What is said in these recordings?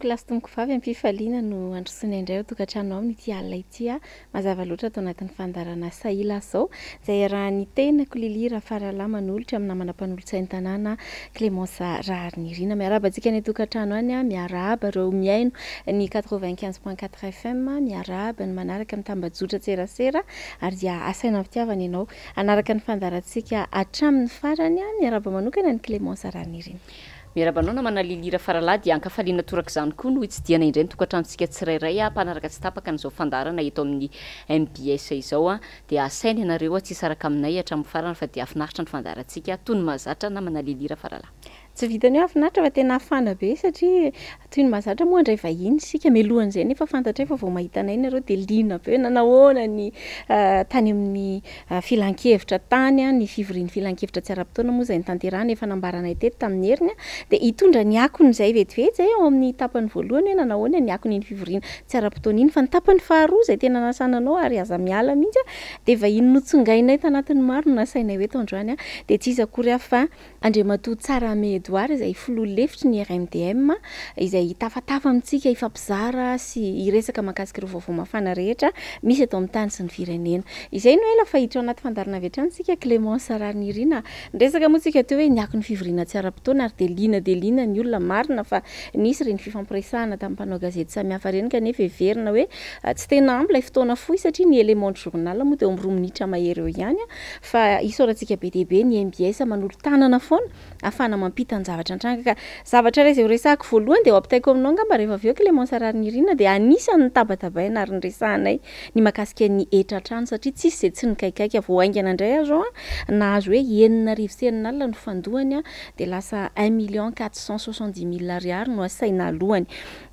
Tompoko lahy sy tompoko vavy, am-pifaliana no androsoana indray ao an-tokantrano ao amin'ity alina ity. Mazava loatra ato anatin'ny fandaharana Sahila izao, izay iarahan'ny tenako Lily Rafaralahy manolotra amin'ny namana mpanolotsain'ny tanàna Clémence Raharinirina. Miarahaba antsika any an-tokantrano any, miarahaba ireo mihaino ny 95.4 FM, miarahaba ny manaraka ny tambajotran-tserasera ary dia asaina am-pitiavana ianao hanaraka ny fandaharantsika hatramin'ny farany. Miarahaba manokana an'i Clémence Raharinirina. Miarahaba anao namana Lily Rafaralahy dia ankafaliana torak'izany koa no hitsidihana indray ny tokantranontsika tsirairay mpanaraka tsy tapaka an'izao fandaharana eto amin'ny mbs izao dia asaina ianareo tsy hisaraka aminay hatramin'ny farany fa dia hafinaritra ny fandaharantsika toy ny mahazatra namana Lily Rafaralahy. Tsy vitan'ny hoe hafinaritra fa tena hafana be satria toy ny mahazatra moa handray vahiny isika mialohan'izay nefa fantatray fa vao mahita anay nareo dia liana be hoe nanahoana ny tany amin'ny Filankevitra tany, ny fivorian'ny filankevitra tsy ara-potoana moa izay notanterahina efa nambaranay teto tamin'ny heriny dia hitondra ny akony izay vetivety izay ao amin'ny tapany voalohany hoe nanahoana ny akon'iny fivoriana tsy ara-potoana iny fa ny tapany faharoa izay tena nasana anao ary aza miala mihitsy dia vahiny notsongainay tanatin'ny maro no nasainay ho eto androany dia tsy iza akory aho fa Andriamatoa Tsarahame Edouard izay filoha lefitry ny RMDM izay hitafatafa amintsika, hifampizara sy hiresaka mahakasika ireo vaovao mafana rehetra misy eto amin'ny tany sy ny firenena. Izay no ela fa hiditra ao anaty fandaharana avy hatrany isika Clémence Raharinirina. Niresaka moa tsika teo hoe ny akon'ny fivoriana tsy ara-potoana ary dia liana dia liana ny olona. Marina fa nisy ireny fifampiresahana tamin'ny mpanao gazety samihafa ireny kanefa heverina hoe tsy tena ampy ilay fotoana fohy satria ny élément du journal moa dia eo amin'ny roa minitra mahery eo ihany. Fa isaorantsika be dia be ny mbs manolo-tanana foana ahafahana mampita ny zavatra nitranga ka zavatra iray izay ho resahako voalohany dia ho ampitaiko aminao angamba rehefa avy eo Clémence Raharinirina dia anisan'ny nitabatabaina ary niresahanay ny mahakasika ny hetra trano satria tsisy izay tsy nikaikaika vao haingana indray aho izao an nahazo hoe 86 alina no fandohany an dia lasa un million quatre cent soixante dix mille ariary no asaina alohany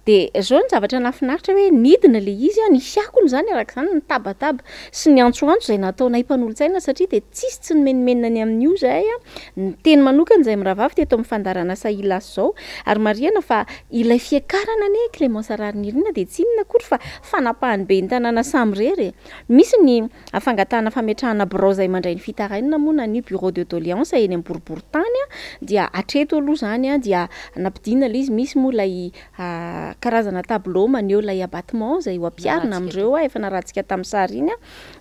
Dia izao ny zavatra nahafinaritra hoe nidina ilay izy an, nisy akony izany araka izany ny tabataba sy ny antsoantso izay nataonay mpanolotsaina satria dia tsisy tsy nimenomenona ny amin'io izahay an, niteny manokana izahay mirahavavy teto amin'ny fandaharana Sahilasy izao, ary marihana fa ilay fiakarana anie Clémence Raharinirina dia tsy inona akory fa fanapahan'ny ben'ny tanàna samirery e! Misy ny Fangatahana fametrahana birao izay mandray ny fitarainana moa na ny bureau de doléance eny amin'ny boriborintany dia hatreto aloha izany dia nampidinina ilay izy, misy moa ilay karazana tableau maneho ilay abattement izay ho ampiharina amin'ireo efa narahantsika tamin'ny sary iny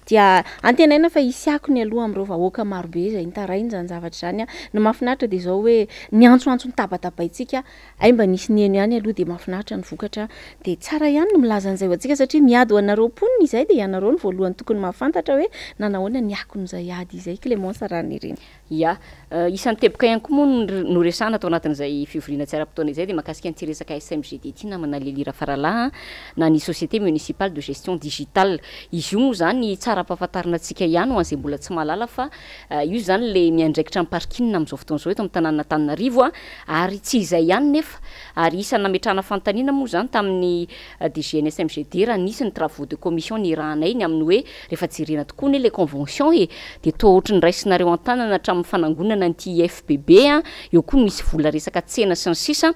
dia antenaina fa hisy akony aloha amin'ireo vahoaka marobe izay nitaraina izany zavatra izany. Ny mahafinaritra dia izao hoe niantsoantso nitabatabaintsika Hay mba nisy nihaino ihany aloha dia mahafinaritra ny vokatra dia tsara ihany ny milaza an'izay ho antsika satria miady ho anareo mponina izay dia ianareo no voalohany tokony mahafantatra hoe nanahoana ny akon'izay ady izay Clémence Ranirina. Ya. Isan'ny teboka ihany koa moa no noresahana tao anatin'izay fivoriana tsy ara-potoana izay dia mahakasika an'ity resaka SMGD ity namana Lily Rafaralahy a, na ny Société Municipale de Gestion Digitale. Izy io moa izany tsara ampahafantarina antsika ihany ho an'izay mbola tsy mahalala fa io izany ilay miandraikitra ny parking amin'izao fotoana izao eto amin'ny tanànan'Antananarivo a, Ary tsy izay ihany nefa, ary isan'ny nametrahana fanontaniana moa izany tamin'ny DGNSMGD raha nisy ny travaux de commission nirahanay ny amin'ny hoe rehefa jerena tokoa anie ilay convention e, dia toa ohatry ny raisinareo an-tanana hatramin'ny fanangonana an'ity IFBB an, eo koa misy vola resaka tsena sy ny sisa.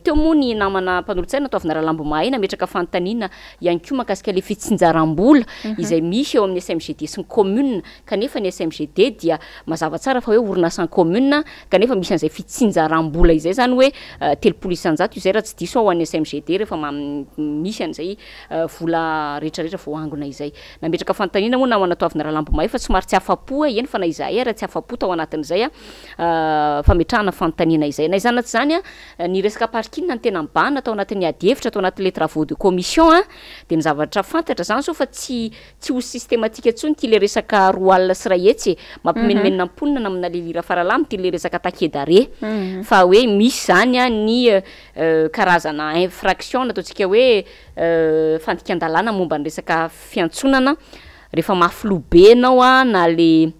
Teo moa ny namana mpanolotsaina Toavina Ralambomahay nametraka fanontaniana ihany koa mahakasika ilay fitsinjaram-bola izay misy eo amin'ny SMGD sy ny commune kanefa ny SMGD dia mazava tsara fa hoe orinasan'ny commune kanefa misy an'izay fitsinjaram-bola izay izany hoe 30% izay raha tsy diso aho ho an'ny SMGD rehefa misy an'izay vola rehetrarehetra voaangona izay. Nametraka fanontaniana moa namana Toavina Ralambomahay fa somary tsy afa-po eny fa na izahay ara tsy afa-po tao anatin'izay fametrahana fanontaniana izay. Na izany na tsy izany ny resaka parking no tena mibahana tao anatin'ny adihevitra tao anatin'ilay travaux de commission dia ny zavatra fantatra izany izao fa tsy Tsy ho systematique intsony ity le resaka 102 e. Mampimenomenona mponina namana Lily Rafaralahy amin'ity le resaka taquet d'arrêt. Fa hoe misy zany an ny karazana infraction na ataontsika hoe fandikan-dalàna momba ny resaka fiantsonana rehefa mafy loha be ianao an na le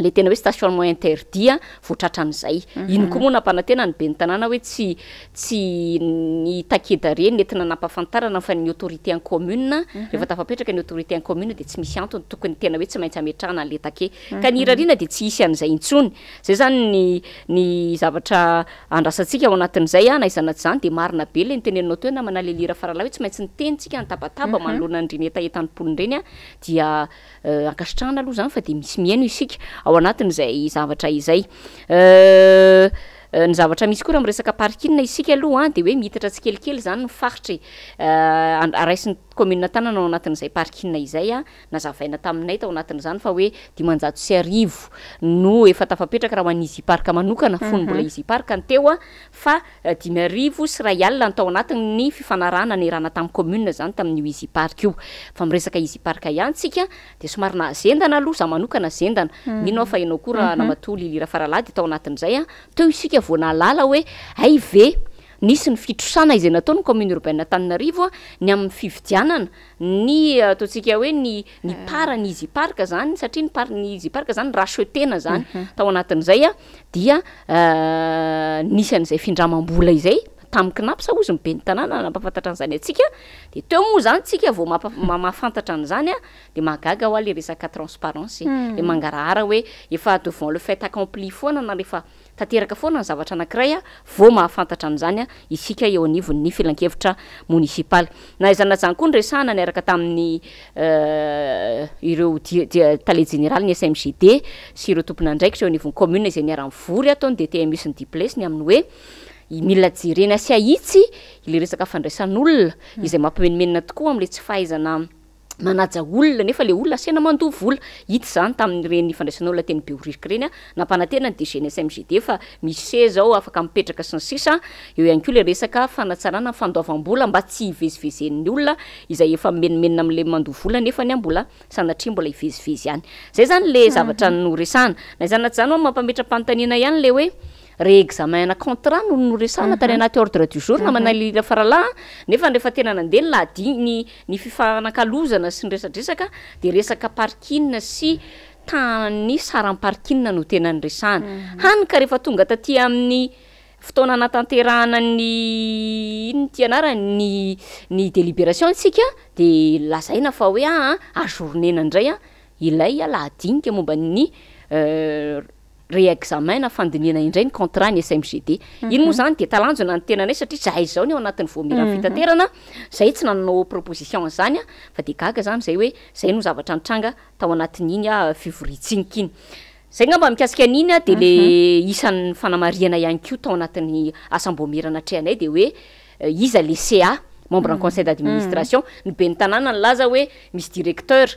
le tena hoe stationnement interdit a, vao tratran'izay. Iny koa moa nampanantena ny ben'ny tanàna hoe tsy tsy ny taquet d'arrêt nentina nampahafantarana fa ny autorité en commune, rehefa tafapetraka ny autorité en commune dia tsy misy antony tokony tena hoe tsy maintsy hametrahana an'le taquet. Ka ny irariana dia tsy hisy an'izay intsony. Zay zany ny ny zavatra andrasantsika ao anatin'izay a, na izany na tsy izany dia marina be le noteneninao teo namana Lelira Faralahy hoe tsy maintsy niteny tsika nitabataba manoloana an'ireny hetahetan'ny mponina ireny a, dia Ankasitrahana aloha izany fa dia misy mihaino isika ao anatin'izay zavatra izay. Ny zavatra misy koa raha miresaka parking isika aloha dia hoe miitatra tsikelikely izany ny faritra e. Raisin'ny commune Tanana ao anatin'izay parking izay, nazavaina taminay tao anatin'izany fa hoe 1500 no efa tafapetraka raha ho an'ny Easy Park manokana, fony mbola Easy Park ny teo, fa 1500 ny tao anatin'ny fifanarahana niarahana tamin'ny commune izany tamin'io Easy Park io. Fa miresaka Easy Park ihany tsika dia somary nahazendana aloha, za manokana zendana, mino aho fa ianao koa Ramatoa Lily Rafaralahy dia tao anatin'izay, teo isika vao nahalala hoe hay ve nisy ny fitrosana izay nataon'ny commune urbaine Antananarivo ny amin'ny fividianana ny ataontsika hoe ny ny part ny Easy Park zany, satria ny part ny Easy Park zany racheter-na zany tao anatin'izay dia nisy an'izay findramam-bola izay tamin'ny CNaPS hozy ny ben'ny tanàna nampahafantatra an'izany antsika, dia teo moa zany tsika vao mahafantatra an'izany dia mahagaga hoa le resaka transparence le mangarahara hoe efa devant le fait accompli foana na rehefa tanteraka foana ny zavatra anankiray vao mahafantatra an'izany isika eo anivon'ny filankevitra monisipaly. Na izany na izany koa ny resahana niaraka tamin'ny ireo tale jeneraly ny SMGD sy ireo tompon'andraikitra eo anivon'ny commune izay niara-nivory ato ny DTMU sy ny DIPLES ny amin'ny hoe mila jerena sy ahitsy ilay resaka fandraisan'olona izay mampimenomenona tokoa amin'ilay tsy fahaizana manaja olona nefa le olona asaina mandoa vola. Hita izany tamin'ireny fandraisan'olona teny Behoririka ireny, nampanantena ny DG ny SMGD fa misy seza ao afaka mipetraka sy ny sisa. Eo ihany koa le resaka fanatsarana ny fandoavam-bola mba tsy hivezivezen'ny olona izay efa mimenomenona amin'ilay mandoa vola nefa ny mbola sanatria mbola hivezivezy ihany. Zay zany le zavatra noresahana. Na izany na tsy izany mampametra-panontaniana ihany le hoe réexamen contrat no noresahana tany anaty ordre du jour namana Lily Rafaralahy, nefa rehefa tena nandeha ny lahadi ny fifanakalozana sy ny resadresaka dia resaka parking sy tany saran'ny parking no tena niresahana. Hany ka rehefa tonga taty amin'ny fotoana anatanterahana ny ino ty anarany ny délibération tsika dia lazaina fa hoe ajournena indray ilay lahadinika momba ny réexamen na fandinihana indray ny contrat ny SMGD. Iny moa zany dia talanjona ny tenanay satria zahay zao ny ao anatin'ny voamieran'ny fitaterana, zay tsy nanao proposition an'izany fa dia gaga zany zay hoe zay no zavatra nitranga tao anatin'iny fivoriantsinika iny. Zay ngamba mikasika an'iny dia le isan'ny fanamarihana ihany koa tao anatin'ny asam-boamierana atrehanay dia hoe iza le CA membre en conseil d'administration. Ny ben'ny tanàna nilaza hoe misy directeur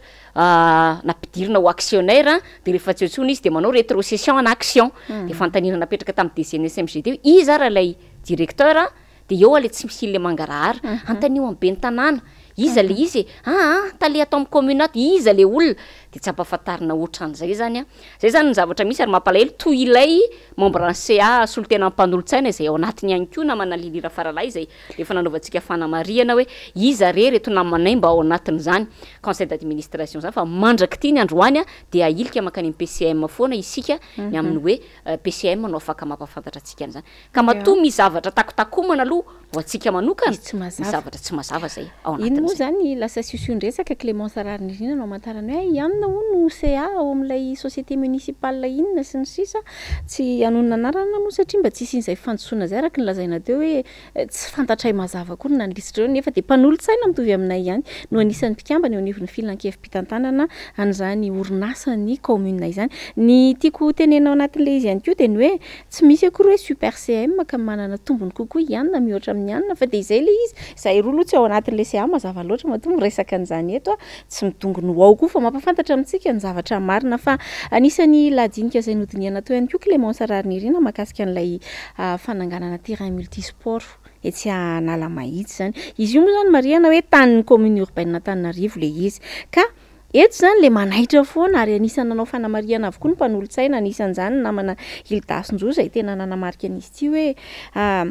nampidirina ho actionnaire dia rehefa tsy eo intsony izy dia manao rétrocession en action. Dia fanontaniana napetraka tamin'ny DG ny SMGD hoe iza ary ilay directeur, dia eo ilay tsy misy le mangarahara. Anontanio amin'ny ben'ny tanàna iza le izy e, tale atao amin'ny commune ato, iza le olona, dia tsy ampahafantarina ohatran'izay zany Zay zany ny zavatra misy ary mampalahelo toy ilay membre ny CA solontena mpanolotsaina izay ao anatiny ihany koa namana Lily Rafaralahy izay efa nanaovantsika fanamarihana hoe iza re reto namanay mba ao anatin'izany conseil d'administration zany, fa mandrak'ity ny androany dia ahilika mankany amin'ny PCM foana isika ny amin'ny hoe PCM no afaka mampahafantatra antsika an'izany. Ka matoa misy zavatra takotakomana aloha ho antsika manokana, Misy tsy misy mazava. zavatra tsy mazava zay ao Iny moa anatin'izay. zany lasa siosion-dresaka Clémence Raharinirina no amantarany hoe ianona hono CA ao amin'ilay société municipale inona sy ny sisa. Tsy hanonona anarana moa satria mba tsy hisian'izay fandisoana izay araka ny lazaina teo hoe tsy fantatray mazava koa ny nandrisika ireo nefa dia mpanolotsaina mitovy aminay ihany no anisan'ny mpikambana eo anivon'ny filankevi-pitantanana an'izany orinasan'ny commune izany. Ny tiako tenena ao anatin'ilay izy ihany koa dia ny hoe tsy misy akory hoe super CM ka manana tombony kokoa ianona mihoatra amin'ny anona fa dia izay ilay izy. Izahay roa aloha tsy ao anatin'ilay CA mazava loatra matoa miresaka an'izany eto tsy midongy no ao koa fa mampahafantatra amintsika ny zavatra marina. Fa anisan'ny lahadinika izay nodinihana teo ihany koa Clémence Raharinirina mahakasika an'ilay fananganana terrain multisport etsy Analamahitsy izany. Izy io moa zany marihana hoe tanin'ny commune urbaine Antananarivo ilay izy. Ka eto zany le manaitra foana ary anisan'ny nanao fanamarihana avokoa ny mpanolotsaina, anisan'izany ny namana Hilda Sonjo izay tena nanamarika an'izy ity hoe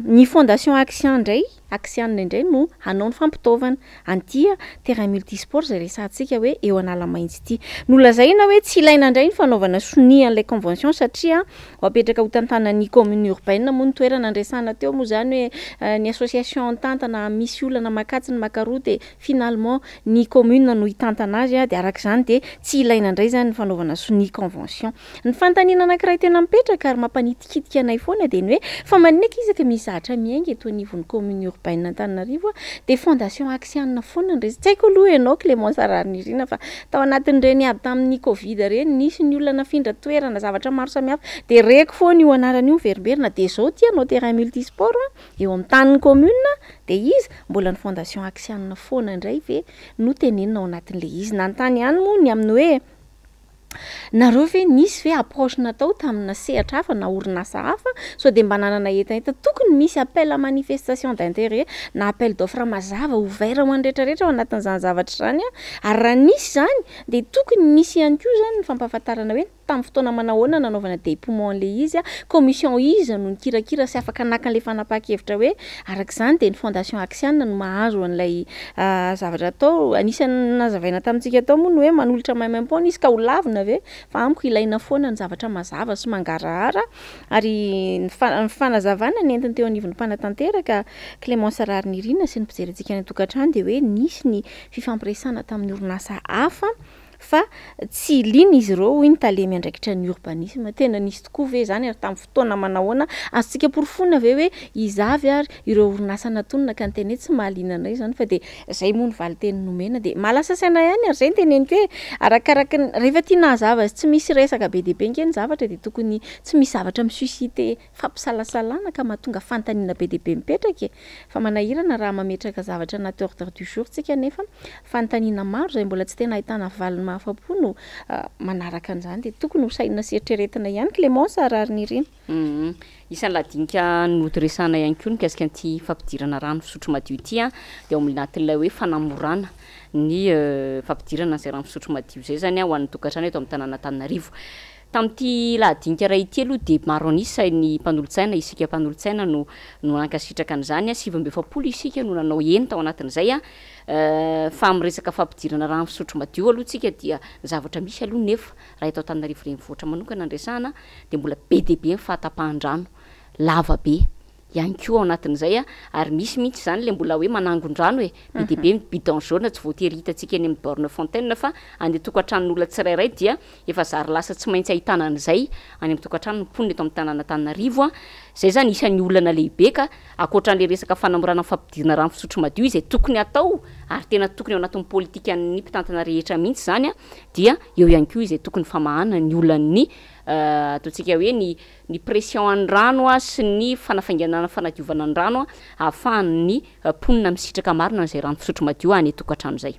ny fondation Axian indray, Axian indray no hanao ny fampitaovana an'ity terrain multisport izay resahantsika hoe eo Analamahitsy ity. Nolazaina hoe tsy ilaina indray ny fanaovana sonia an'ilay convention satria ho apetraka ho tantanan'ny commune urbaine moa ny toerana niresahana teo moa zany hoe ny association nitantana misy olana makatsy ny makaroa dia finalement ny commune no hitantana azy dia araka Araka izany dia tsy ilaina indray izany ny fanaovana sonia convention. Ny fanontaniana anankiray tena mipetraka ary mampanitikitika anay foana dia ny hoe fa maninona akia isaka misy zatra miainga eto anivon'ny commune urbaine Antananarivo dia fondation Axian foana ny resaka. Tsy haiko aloha ianao Clémence Raharinirina fa tao anatin'ireny ady tamin'ny covid ireny nisy ny olona nafindra toerana zavatra maro samihafa dia reko foana io anarana io miverimberina dia izao ity hanao terrain multisport eo amin'ny tanin'ny commune dia iza? Mbola ny fondation Axian foana indray ve no tenenina ao anatin'ilay izy? Nanontany ihany moa ny amin'ny hoe Nareo ve nisy ve approche natao tamina sehatra hafa na orinasa hafa sao dia mba nanana hetaheta? Tokony misy appel à manifestation d'intérêt na appel d'offre mazava ouvert ho an'ny rehetra rehetra ao anatin'izany zavatra izany an! Ary raha nisy izany dia tokony nisy ihany koa izany ny fampahafantarana hoe tamin'ny fotoana manahoana nanaovana dépouillement an'ilay izy an, commission iza no nikirakira sy afaka naka an'ilay fanapahan-kevitra hoe Araka izany dia ny Fondation Axian no mahazo an'ilay zavatra atao. Anisan'ny nazavaina tamintsika tao moa ny hoe manolotra maimaimpoana izy ka ho lavina ve? Fa amiko ilaina foana ny zavatra mazava sy mangarahara. Ary ny fanazavana nentiny teo anivon'ny mpanatanteraka, Clémence Raharinirina sy ny mpijery antsika any an-tokantrano dia hoe nisy ny fifampiresahana tamin'ny orinasa hafa fa tsy liana izy ireo hoy ny tale miandraikitra ny urbanisme. Tena nisy tokoa ve izany ary tamin'ny fotoana manahoana? Azontsika porofoina ve hoe iza avy ary ireo orinasa natonina ka niteny hoe tsy mahaliana anay izany fa dia izay moa ny valinteny nomena dia mahalasa saina ihany ary izay no teneniko hoe arakaraky ny rehefa tiana hazava sy tsy misy resaka be dia be ange ny zavatra dia tokony tsy misy zavatra mi-susciter fampisalasalana ka mahatonga fanontaniana be dia be mipetraka e! Fa manahirana raha mametraka zavatra anaty ordre du jour tsika nefa fanontaniana maro izay mbola tsy tena ahitana valiny mahafa-po no manaraka an'izany dia tokony ho sainina sy eritreretina ihany Clémence Raharinirina. Humm. Isan'ny lahadinika notoresahana ihany koa ny mikasika an'ity fampidirana rano fisotro madio ity dia ao anatin'ilay hoe fanamorana ny fampidirana an'izay rano fisotro madio izay izany ho an'ny tokantrano eto amin'ny tanàn'Antananarivo. Tamin'ity lahadinika iray ity aloha dia maro an'isa ny mpanolotsaina, isika mpanolotsaina no no nankasitraka an'izany, 49 isika no nanao eny tao anatin'izay, fa amin'ny resaka fampidirana rano fisotro madio aloha tsika dia ny zavatra misy aloha nefa raha eto Antananarivo renivohitra manokana no resahana dia mbola be dia be ny fahatapahan-drano lava be ihany koa ao anatin'izay a, ary misy mihitsy izany ilay mbola hoe manangon-drano e, be dia be ny bidon jaune tsy voatery hitantsika eny amin'ny borne fontaine fa any an-tokantranon'olona tsirairay dia efa zary lasa tsy maintsy ahitana an'izay any amin'ny tokantrano ny mponina eto amin'ny tanàn'Antananarivo a, izay izany isan'ny olana lehibe ka ankoatran'ilay resaka fanamorana ny fampidirana rano fisotro madio izay tokony hatao ary tena tokony ao anatin'ny politikan'ny mpitantana rehetra mihitsy izany a, dia eo ihany koa izay tokony famahana ny olan'ny ataontsika hoe ny ny pression an'ny rano sy ny fanafainganana ny fanadiovana ny rano ahafahan'ny mponina misitraka marina an'izay rano fisotro madio any an-tokantrano izay.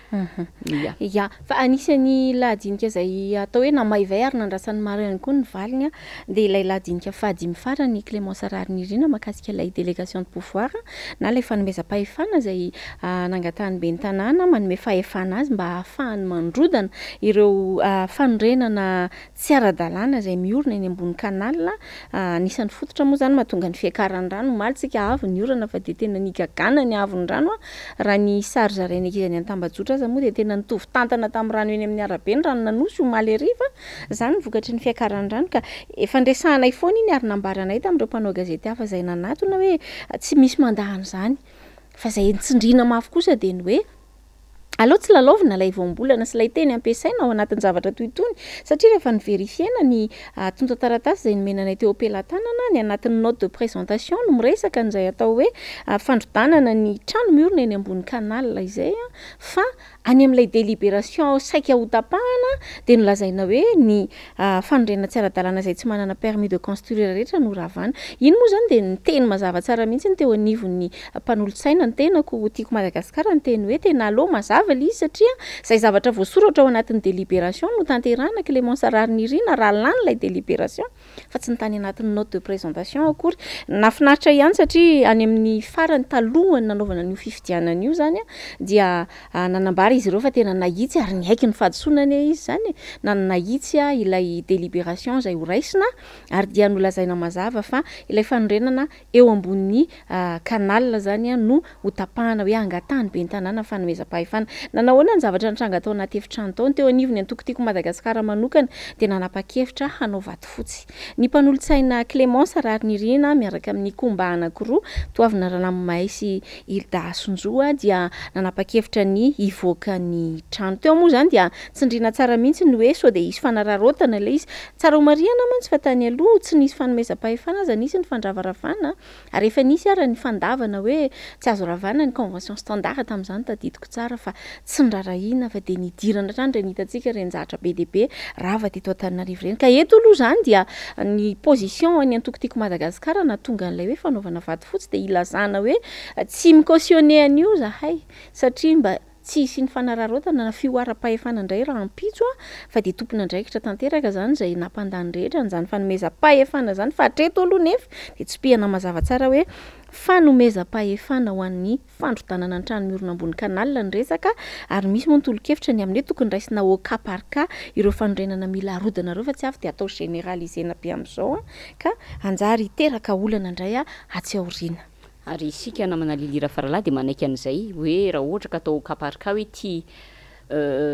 Ia. Ia, fa anisan'ny lahadinika izay atao hoe namaivay ary nandrasan'ny maro ihany koa ny valiny dia ilay lahadinika fahadimy farany Clémence Raharinirina mahakasika ilay délégation de pouvoir na ilay fanomezam-pahefana izay nangatahan'ny ben'ny tanàna manome fahefana azy mba hahafahany mandrodana ireo fanorenana tsy ara-dalàna izay miorina eny ambony canal, anisan'ny fototra moa izany mahatonga ny fiakaran'ny rano, omaly tsika avy ny orana fa dia tena nigagana ny haavon'ny rano, raha ny sary zarain'ny ankizy any an-tambajotra aza moa dia tena nitovy tantana tamin'ny rano eny amin'ny arabe ny ranon'Anosy omaly hariva, izany ny vokatry ny fiakaran'ny rano ka efa niresahanay foana iny ary nambaranay tamin'ireo mpanao gazety hafa izay nanatona hoe tsy misy mandà an'izany fa izay tsindriana mafy kosa dia ny hoe Aleo tsy lalaovina ilay voambolana sy ilay teny ampiasaina ao anatin'ny zavatra toy itony satria rehefa ni-verifier-na ny antontan-taratasy izay nomena anay teo am-pelatanana, ny anatin'ny note de présentation no miresaka an'izay atao hoe fandrodanana ny trano miorina eny ambony canal izay fa any amin'ilay délibération saika hotapahana dia nolazaina hoe ny fanorenana tsy ara-dalàna izay tsy manana permis de construire rehetra no ravana. Iny moa izany dia niteny mazava tsara mihitsy ny teo anivon'ny mpanolotsaina ny tenako ho Tiako Madagasikara niteny hoe tena aleo mazava ilay izy satria izay zavatra voasoratra ao anatin'ny délibération no tanterahana, Clémence Raharinirina raha lany ilay délibération fa tsy ny tany anatin'ny note de présentation akory. Nahafinaritra ihany satria any amin'ny farany talohan'ny nanaovana an'io fifidianana io izany dia nanambara izy ireo fa tena nahitsy ary niaiky ny fahadisoana anie izy izany e, na nahitsy ilay délibération izay horaisina ary dia nolazaina mazava fa ilay fanorenana eo ambonin'ny canal izany no hotapahana hoe angatahan'ny ben'ny tanàna ny fanomezam-pahefana. Nanao ahoana ny zavatra nitranga tao anaty efitrano tao? Ny teo anivon'ny antoko Tiako Madagasikara manokana dia nanapa-kevitra hanao vato fotsy. Ny mpanolotsaina Clémence Raharinirina miaraka amin'ny Komba anankiroa, Toavina Ralamimahay sy Hilda Hasonjoa dia nanapa-kevitra ny hivoaka ny trano. Teo moa izany dia tsindriana tsara mihitsy ny hoe sao dia hisy fanararaotana ilay izy. Tsara homarihana mantsy fa tany aloha tsy nisy fanomezam-pahefana aza nisy ny fandravaravana ary efa nisy ara ny fandavana hoe tsy azo ravana ny convention standard tamin'izany tadidiko tsara fa tsy nirarahiana fa dia nidirana hatrany ireny hitantsika ireny zahatra be dia be rava teto Antananarivo ireny. Ka eto aloha izany dia ny position an'ny antoko Tiako Madagasikara nahatonga an'ilay hoe fanaovana vato fotsy dia ilazana hoe tsy mi-cautionner an'io izahay satria mba tsy hisian'ny fanararaotana na fihoaram-pahefana indray rahampitso fa dia tompon'andraikitra tanteraka izany izay nampandany rehetra an'izany fanomezam-pahefana izany fa hatreto aloha nefa dia tsipihana mazava tsara hoe fanomezam-pahefana ho an'ny fandrodanana ny trano miorina ambony canal ny resaka ary misy moa ny tolo-kevitra ny amin'ny hoe tokony raisina au cas par cas ireo fanorenana mila arodana ireo fa tsy avy dia atao generaliser-na be amin'izao ka hanjary hiteraka olana indray atsy aoriana. Ary isika namana Lily Rafaralahy dia manaiky an'izay hoe raha ohatra ka atao au cas par cas hoe ity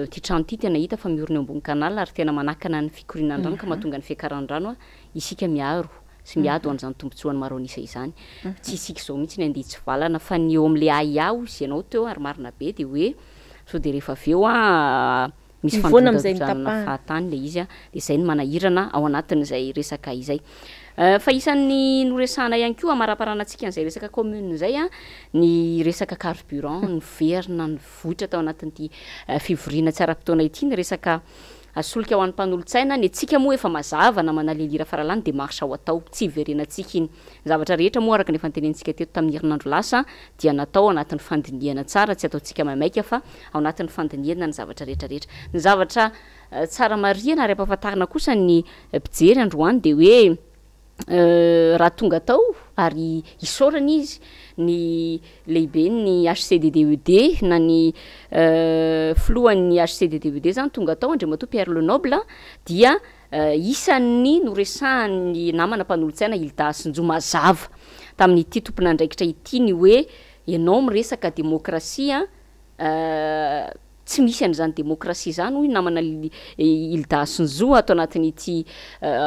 ity trano ity tena hita fa miorina eo ambony canal ary tena manakana ny fikorianan'ny rano ka mahatonga ny fiakaran'ny rano, isika miaro sy miady ho an'izany tombontsoan'ny maro an'isa izany. Tsy isika izao mihitsy ny andeha hitsivalana fa ny eo amin'ilay ahiahy hoy izy ianao teo ary marina be dia hoe sao dia rehefa avy eo an misy Mivoana amin'izay fandrodanana notapahana. fahatany ilay izy an, dia izay no manahirana ao anatin'izay resaka izay. Fa isan'ny noresahana ihany koa hamaraparanantsika an'izay resaka commune izay an, ny resaka carburant niverina nivoitra tao anatin'ity fivoriana tsy ara-potoana ity ny resaka Solika ho an'ny mpanolotsaina, ny antsika moa efa mazava na manalelira faralahy ny démarche ho atao, tsy hiverenantsika iny. Ny zavatra rehetra moa araka ny efa notenenintsika teto tamin'ny herinandro lasa dia natao ao anatin'ny fandinihana tsara, tsy ataontsika maimaika fa ao anatin'ny fandinihana ny zavatra rehetra rehetra. Ny zavatra tsara marihana ary ampahafantarina kosa ny mpijery androany dia hoe, Raha tonga tao, ary isaorana izy, ny lehiben'ny HCDDED na ny filohan'ny HCDDED izany tonga tao, Andriamatoa Pierre Lenoble, dia isan'ny noresahan'ny namana mpanolotsaina Hilda Hasinjo mazava tamin'ity tompon'andraikitra ity ny hoe ianao miresaka demokrasia, Tsy misy an'izany demokrasia izany hoy namana Hilda Sinzo ato anatin'ity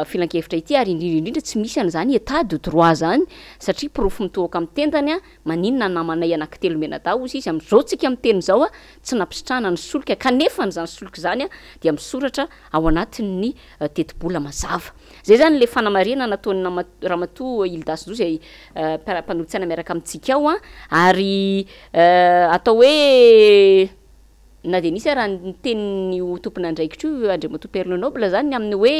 filankevitra ity ary indrindra indrindra tsy misy an'izany état de droit izany satria porofo mitohoka amin'ny tendany maninona namanay anankitelo mianadahy hozy izy amin'izao tsika miteny izao tsy nampisitrahana ny solika kanefa an'izany solika izany dia misoratra ao anatin'ny tetibola mazava. Izay izany ilay fanamarihana nataon'ny nama Ramatoa Hilda Sinzo izay mpanolotsaina miaraka amintsika ao ary Atao hoe na dia nisy ara ny tenin'io tompon'andraikitra io Andriamatoa Pierre Lenoble zany ny amin'ny hoe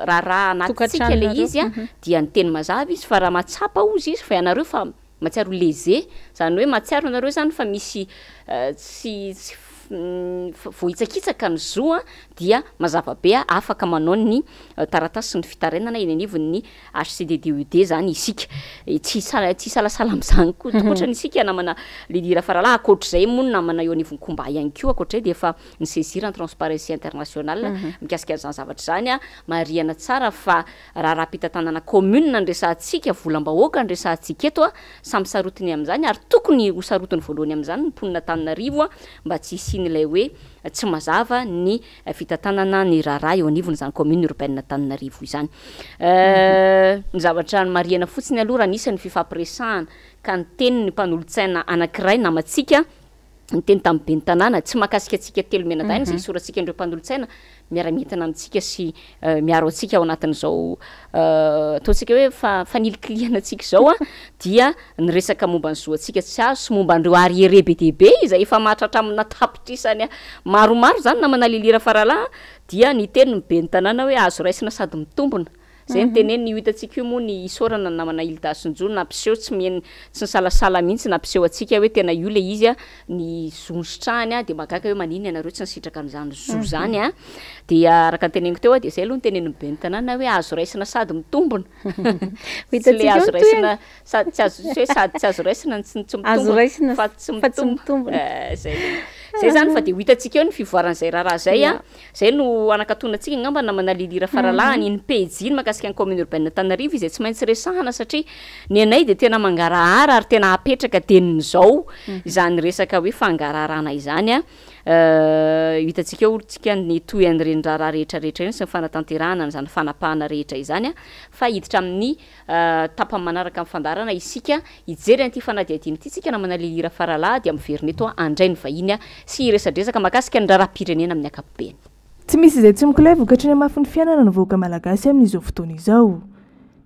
raharaha anatintsika ilay izy a, dia niteny mazava izy fa raha mahatsapa hozy izy fa ianareo fa mahatsiaro lésé, zany hoe mahatsiaro ianareo zany fa misy tsy tsy voahitsakitsaka ny zo a, dia mazava be afaka manao ny taratasy sy ny fitarainana eny anivon'ny HCDDED zany isika. Tsy hisala tsy hisalasala amin'izany koa tokotrany isika namana Lydie Rafaralahy, ankoatr'izay moa ny namana eo anivon'ny Komba ihany koa, ankoatr'izay dia efa ni-saisir ny Transparency International mikasika an'izany zavatra izany. Marihana tsara fa raharaham-pitantanana commune no resahantsika, volam-bahoaka no resahantsika eto, samy sarotiny amin'izany ary tokony ho sarotiny voalohany amin'izany ny mponin'Antananarivo mba tsy hisian'ilay hoe tsy mazava ny fitantanana ny raharaha eo anivon'izany commune urbaine Antananarivo izany. Ny zavatra nomarihana fotsiny aloha raha nisy ny fifampiresahana ka niteny ny mpanolotsaina anankiray namantsika niteny tamin'ny ben'ny tanàna, tsy mahakasika antsika telo mianadahy izay isaorantsika an'ireo mpanolotsaina miara-mientana amintsika sy miaro antsika ao anatin'izao ataontsika hoe fanilikilihana antsika izao dia niresaka momba ny zo antsika tsy azo sy momba an'ireo arriérés be dia be izay efa mahatratra amina tapitrisany maromaro izany namana Lily Rafaralahy dia niteny ny ben'ny tanàna hoe azo raisina sady mitombina Zay no teneniny, io hitantsika io moa ny isaorana ny namana Hilda Sinjo nampiseho tsy mihen tsy nisalasala mihitsy nampiseho antsika hoe tena io le izy a, ny zo nositrahany a, de mahagaga hoe maninona ianareo tsy nisitraka an'izany zo zany a, dia araka ny teneniko teo a, de zay aloha no tenenin'ny ben'ny tanàna hoe azo raisina sady mitombina, Ho tsy le hitantsika eo azo ny tohiny. raisina sady tsy azo tsy hoe sady tsy azo raisina no tsy tsy Azo mitombina raisina fa tsy fa tsy mitombina, mitombina. zay le izy. Zay zany fa dia ho hitantsika eo ny fivoaran'izay raharaha zay a. Zay no hanakatonantsika angamba namana Lily Rafaralahy iny pejy iny mahakasika ny commune urbaine Antananarivo izay tsy maintsy resahana satria ny anay dia tena mangarahara ary tena apetraka dien'izao izany resaka hoe fangaraharana izany a. Ho hitantsika eo tsika ny tohin'ireny raharaha rehetra rehetra ireny sy ny fanatanterahana an'izany fanapahana rehetra izany a. Fa hiditra amin'ny tapany manaraka amin'ny fandaharana isika hijery an'ity fanadihadiana ity tsika namana Lily Rafaralahy dia miverina eto handray ny vahiny sy hiresadresaka mahakasika ny raharaham-pirenena amin'ny ankapobeny. Tsy misy izay tsy mikolay vokatry ny hamafin'ny fiainana ny vahoaka malagasy amin'izao fotoana izao.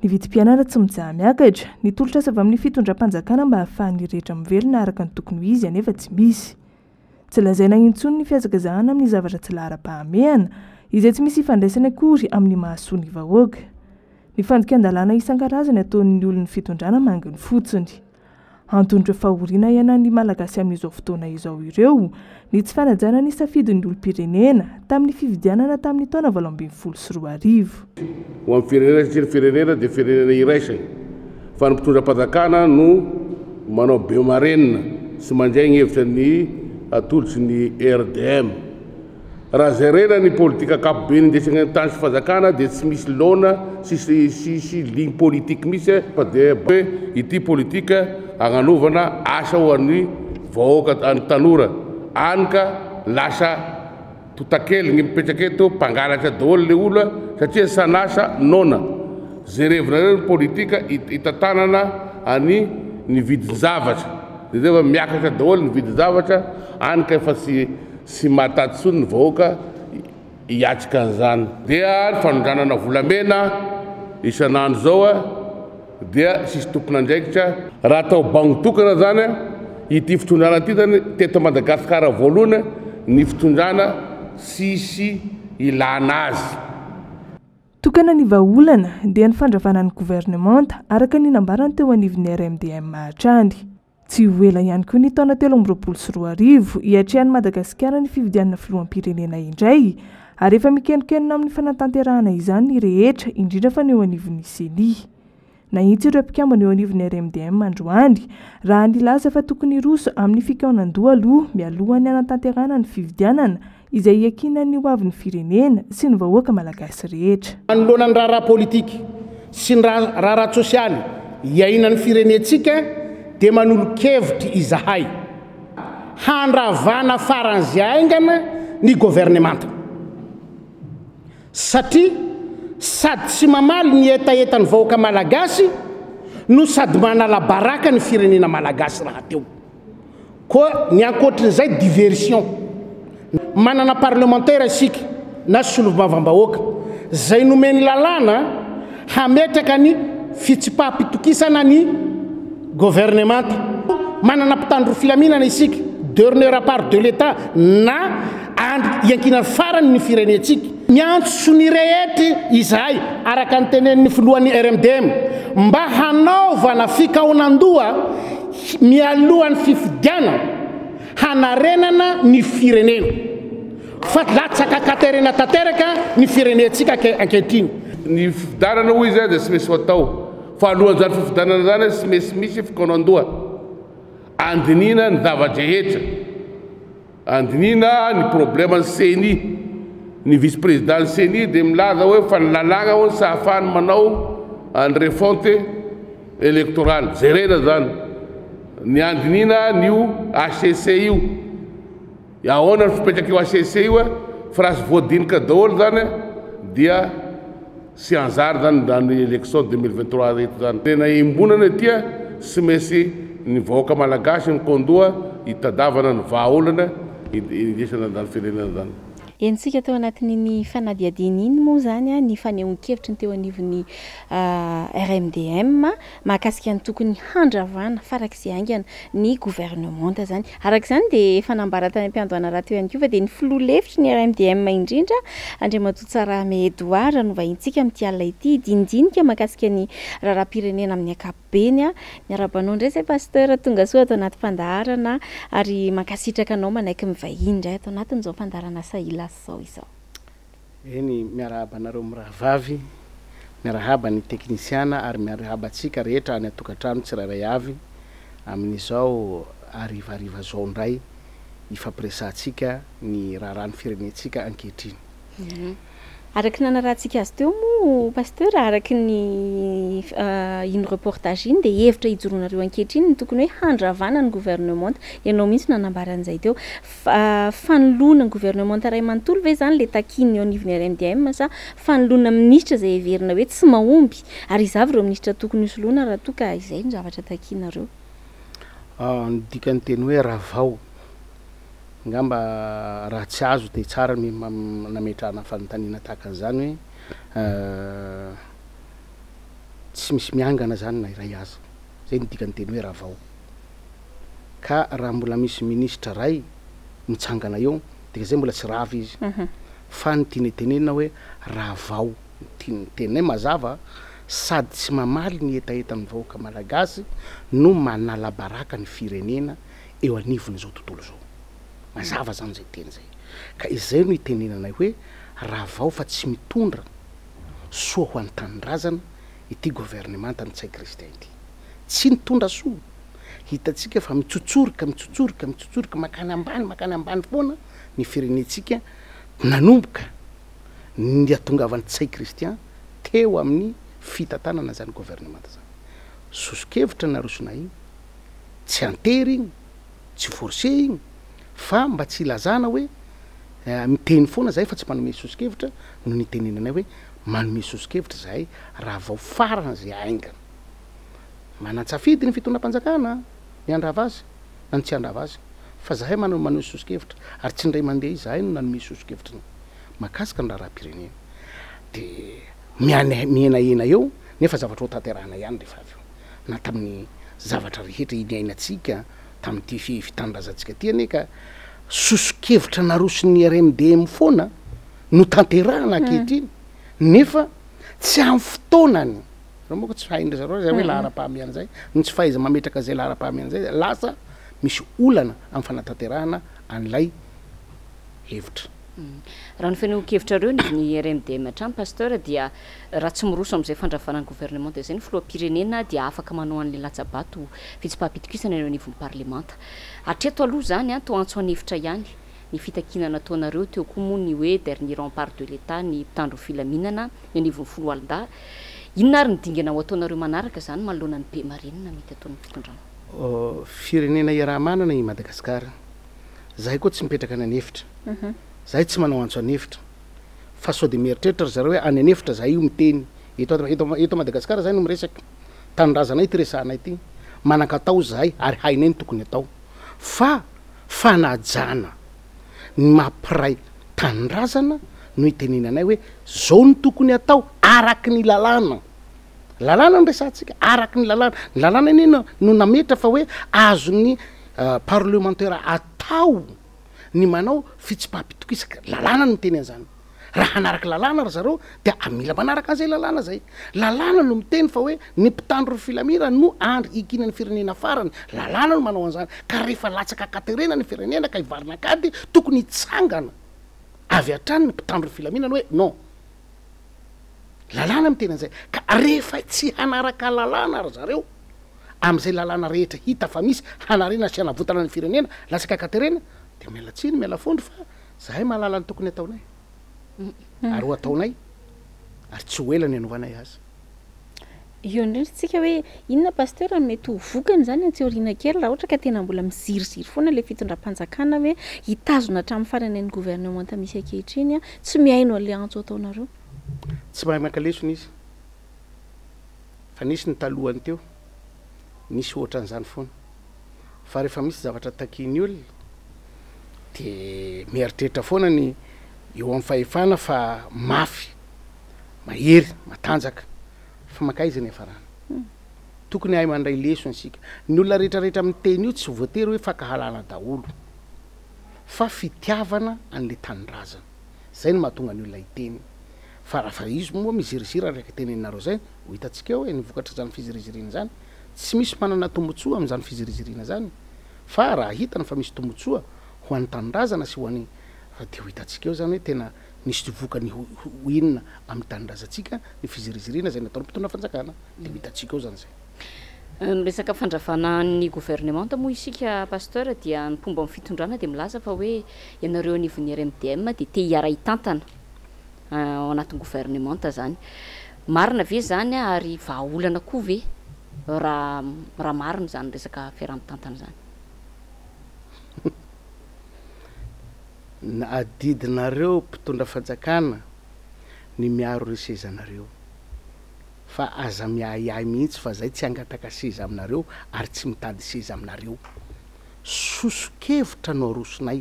Ny vidim-piainana tsy mitsaha-miakatra, ny tolotr'asa avy amin'ny fitondram-panjakana mba hahafahan'ny rehetra mivelona araka ny tokony ho izy anefa tsy misy. Tsy lazaina intsony ny fihazakazahana amin'ny zavatra tsy laharam-pahamehana, izay tsy misy ifandraisany akory amin'ny mahasoa ny vahoaka. Ny fandikan-dalàna isan-karazany ataon'ny olon'ny fitondrana manginy fotsiny. Anton'ireo fahoriana iainan'ny Malagasy amin'izao fotoana izao ireo ny tsy fanajana ny safidin'ny olom-pirenena tamin'ny fifidianana tamin'ny taona 2018. Ho an'ny firenena satria ny firenena dia firenena iraisany fa ny mpitondra mpanjakana no manao be marenina sy mandray ny hevitra ny atolotry ny RDM. Raha jerena ny politika ankapobeny indesina ny tany sy fanjakana dia tsy misy laona sy sy ligne politique mihitsy fa dia hoe ity politika agnanovana asa ho an'ny vahoaka an'ny tanora any ka lasa totakely ny mipetraka eto mpangalatra daholo le olo satria sanasa noana jerevinareo ny politika hitantanana any ny vidin-javatra dia zay fa miakatra daholo ny vidin-javatra any ka efa tsy Tsy mahataty intsony ny vahoaka hiatrika an'izany. Dia ny fanondranana volamena isan'andro izao dia tsisy tompon'andraikitra. Raha atao bango tokana izany, ity fitondrana ity izany teto Madagasikara voalohany ny fitondrana tsisy ilana azy. Tokana ny vahaolana dia ny fandravana ny governemanta araka ny nambarany teo anivon'ny RMDM hatrany. Tsy ho ela ihany koa ny taona 2023 hiatrehan'i Madagasikara ny fifidianana filoham-pirenena indray ary efa mikenonkenona amin'ny fanatanterahana izany ny rehetra indrindra fa ny eo anivon'ny Ceni. Nahitsy ireo mpikambana eo anivon'ny RMDM androany raha nilaza fa tokony hiroso amin'ny fikaonandoha aloha mialohan'ny hanatanterahana ny fifidianana izay hiankinan'ny hoavin'ny firenena sy ny vahoaka malagasy rehetra. Manoloana ny raharaha politika sy ny raharaha tsosialy iainan'ny firenentsika dia manolo-kevitra izahay handravana faran'izay haingana ny governemanta satria sady tsy mamaly ny hetahetan'ny vahoaka malagasy no sady manala baraka ny firenena malagasy rahateo. Koa ny ankoatrin'izay diversion. Manana parlemantera isika na solombavambahoaka izay nomen'ny lalàna hametraka ny fitsipaham-pitokisana ny governemanta. Manana mpitandro filaminana isika, dernier rempart de l'Etat na andry iankinan'ny farany ny firenentsika. Miantso ny rehetra izahay, araka ny tenenin'ny filohan'ny RMDM, mba hanaovana fikaonandoha mialohan'ny fifidianana hanarenana ny firenena fa latsaka an-katerena tanteraka ny firenentsika ankehitriny. Ny fifidianana hoy izy dia tsy maintsy ho atao fa alohan'izany fifidianana izany tsy maintsy misy fikaonandoha andinihina ny zava-drehetra. Andinihina ny problème ny ceni, ny vice président ny ceni dia milaza hoe fa ny lalàgna hono tsy ahafahany manao ny refonte électorale, jerena zany ny andinihina an'io HCC io, ahoana ny fipetrak'io HCC io fa raha tsy voadinika daholo zany dia Tsy anjara zany zany election 2023 reto zany. Tena iombonana ity a, tsy maintsy ny vahoaka malagasy mikondoha hitadavana ny vahaolana hindesana an'izany firenena zany. Henontsika tao anatin'iny fanadihadiana iny moa izany ny fanehoan-kevitry ny teo anivon'ny RMDM mahakasika ny tokony handravana farak'izay haingana ny governemanta izany. Araka izany dia efa nambara tany am-piandohana rahateo ihany koa fa dia ny filoha lefitry ny RMDM indrindra, Andriamatoa Tsarahame Edouard no vahintsika amin'ity alina ity hidinidinika mahakasika ny raharaham-pirenena amin'ny ankapobeny. Miarahaba anao indray izay Pasteur, tonga soa ato anaty fandaharana ary mankasitraka anao manaiky mivahiny indray ato anatin'izao fandaharana Sahilasy izao izao. Eny, miarahaba anareo mirahavavy, miarahaba ny teknisiana ary miarahaba antsika rehetra any an-tokantrano tsirairay avy amin'izao harivariva izao indray. hifampiresahantsika ny raharahan'ny firenentsika ankehitriny. Araka ny nanarahantsika azy teo moa Pasteur, araka ny iny reportage iny dia hevitra ijoroanareo ankehitriny ny tokony hoe handravana ny gouvernementa. Ianao mihitsy no nanambara an'izay teo. Fanoloana ny gouvernementa iray manontolo ve izany ilay takian'ny eo anivon'ny RMDM sa fanoloana minisitra izay heverina hoe tsy mahomby? Ary iza avy ireo minisitra tokony hosoloana raha toa ka izay no zavatra takianareo? Ny dikan'ny teny hoe ravao, angamba raha tsy azo dia tsara ny nametrahana fanontaniana tahaka an'izany hoe tsy misy miangana izany na iray aza. Izay no dikan'ny teny hoe ravao. Ka raha mbola misy minisitra iray mitsangana eo, dikan'izay mbola tsy rava izy. Fa ny tiana tenenina hoe ravao. Ny tian'ny teninay mazava, sady tsy mamaly ny hetahetan'ny vahoaka malagasy no manala baraka ny firenena eo anivon'izao tontolo izao. Mazava izany izay teny izay. Ka izay no itenenanay hoe ravao fa tsy mitondra soa ho an'ny tanindrazana ity governemanta Ntsay Christian ity. Tsy nitondra soa. Hitantsika fa mitsotsoroka, mitsotsoroka, mitsotsoroka mankany ambany, mankany ambany foana ny firenentsika nanomboka ny hatongavan'i Ntsay Christian teo amin'ny fitantanana izany governemanta izany. Soso-kevitra narosonay iny, tsy an-tery iny, tsy forcé iny, fa mba tsy hilazana hoe miteny foana izahay fa tsy manome soso-kevitra no nitenenanay hoe manome soso-kevitra izahay raha vao faran'izay haingana. Manan-tsafidy ny fitondram-panjakana ny handrava azy na ny tsy handrava azy, fa izahay manao maneho soso-kevitra ary tsy indray mandeha izahay no nanome soso-kevitra mahakasika ny raharaham-pirenena. Dia mihenahena eo nefa zavatra ho tanterahina ihany rehefa avy eo. Na tamin'ny zavatra rehetra niainantsika tamin'ity fitandrazantsika ity anie ka soso-kevitra naroson'ny RMDM foana no tanterahina ankehitriny nefa tsy amin'ny fotoanany. Zareo manko tsy hain-dry zareo izay hoe laharam-pahamehana izay, ny tsy fahaiza-mametraka izay laharam-pahamehana izay lasa misy olana amin'ny fanatanterahana an'ilay hevitra. Raha ny fanehoan-kevitrareo ny ny RMDM hatrany Pasteur dia raha tsy miroso amin'izay fandravana ny gouvernementa izay ny filoham-pirenena dia afaka manao an'ilay latsa-bato fitsipaham-pitokisana eo anivon'ny parlemanta. Hatreto aloha izany toa antso an'efitra ihany ny fitakiana nataonareo, teo koa moa ny hoe dernier rempart de l'Etat ny mpitandro ny filaminana ny anivon'ny foloalindahy. Inona ary ny dingana ho ataonareo manaraka izany manoloana ny be marenina mety ataon'ny fitondrana? Firenena iaraha-manana i Madagasikara. Zahay koa tsy mipetraka any an'efitra. Zahay tsy manao antso an'efitra. Fa sao dia mieritreritra ry zareo hoe any an'efitra zahay io miteny. Eto eto eto Madagasikara zahay no miresaka. Tanindrazanay ity resahanay ity. Manan-katao zahay ary hainay ny tokony atao. Fa fanajana ny maha mpiray tanindrazana no itenenanay hoe zao no tokony atao araky ny lalàna. Lalàna no resahantsika, araky ny lalàna. Ny lalàna anie no no nametra fa hoe azon'ny parlemantera atao ny manao fitsipaham-pitokisaka. Lalàna no miteny an'izany. Raha hanaraka lalàna ry zareo dia mila manaraka an'izay lalàna izay. Lalàna no miteny fa hoe ny mpitandro ny filamina no andry hikinan'ny firenena farany. Lalàna no manao an'izany. Ka rehefa latsaka an-katerena ny firenena ka hivarina an-kady, tokony hitsangana avy hatrany ny mpitandro ny filaminana hoe non. Lalàna miteny an'izay. Ka rehefa tsy hanaraka lalàna ry zareo, amin'izay lalàna rehetra hita fa misy hanarena sy hanavotana ny firenena, latsaka an-katerena, dia miala tsiny, miala fondro fa zahay mahalala ny tokony hataonay. Ary ho ataonay, ary tsy ho ela ny hanovanay azy. Eo indrindra tsika hoe inona Pasteur no mety ho vokany izany atsy aoriana kely raha ohatra ka tena mbola miziriziry foana ilay fitondram-panjakana hoe hitazona hatramin'ny farany an'ny gouvernementa misy ankehitriny tsy mihaino an'ilay antso ataonareo. Tsy mahay maka lesona izy fa nisy ny talohany teo nisy ohatran'izany foana fa rehefa misy zavatra takian'ny olona dia mieritreritra foana ny eo amin'ny fahefana fa mafy mahery, matanjaka, fa mankaiza ny hiafarana? Tokony hahay mandray lesona isika. Ny olona rehetra rehetra miteny io tsy voatery hoe fankahalana daholo, fa fitiavana an'ilay tanindrazana. Zay no mahatonga ny olona hiteny. Fa raha fa izy moa miziriziry araka teneninareo zay, ho hitantsika eo e, ny vokatr'izany fiziriziriana izany. Tsy misy manana tombotsoa amin'izany fiziriziriana izany, fa raha hitany fa misy tombotsoa ho an'ny tanindrazana sy ho an'ny dia ho hitantsika eo zany hoe tena Nisy vokany ho inona amin'ny tanindrazantsika ny fiziriziriana izay nataon'ny mpitondra fanjakana? Dia ho hitantsika eo izany izay. Miresaka fandravana ny gouvernemanta moa isika Pasteur dia ny mpomba ny fitondrana dia milaza fa hoe ianareo anivon'ny RMDM dia te hiara-hitantana ao anatin'ny gouvernemanta zany. Marina ve izany ary vahaolana koa ve raha raha marina izany resaka fiaraha-mitantana izany? Ny adidinareo mpitondra fanjakana ny miaro ny sezanareo. Fa aza miahiahy mihitsy fa zay tsy hangataka seza aminareo ary tsy mitady seza aminareo. Soso-kevitra no arosonay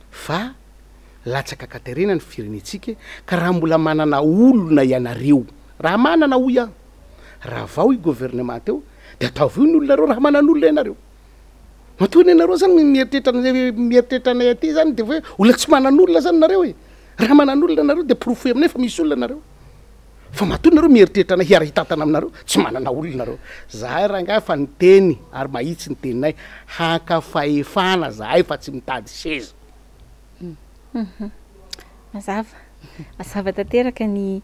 fa latsaka an-katerena ny firenentsika ka raha mbola manana olona ianareo, raha manana hoy aho, ravao io gouvernement eo dia ataovy io ny olonareo raha manan'olona ianareo. Matoa anie nareo zany mieritreritra mieritreritra anay aty zany de hoe olona tsy manan'olona zany nareo e. Raha manan'olona nareo de porofoy aminay fa misy olona nareo. Fa matoa nareo mieritreritra anay hiara-hitantana aminareo, tsy manana olona nareo. Zahay rangahy fa niteny ary mahitsy ny teninay, haka fahefana zahay fa tsy mitady seza. Mazava. Mazava tanteraka ny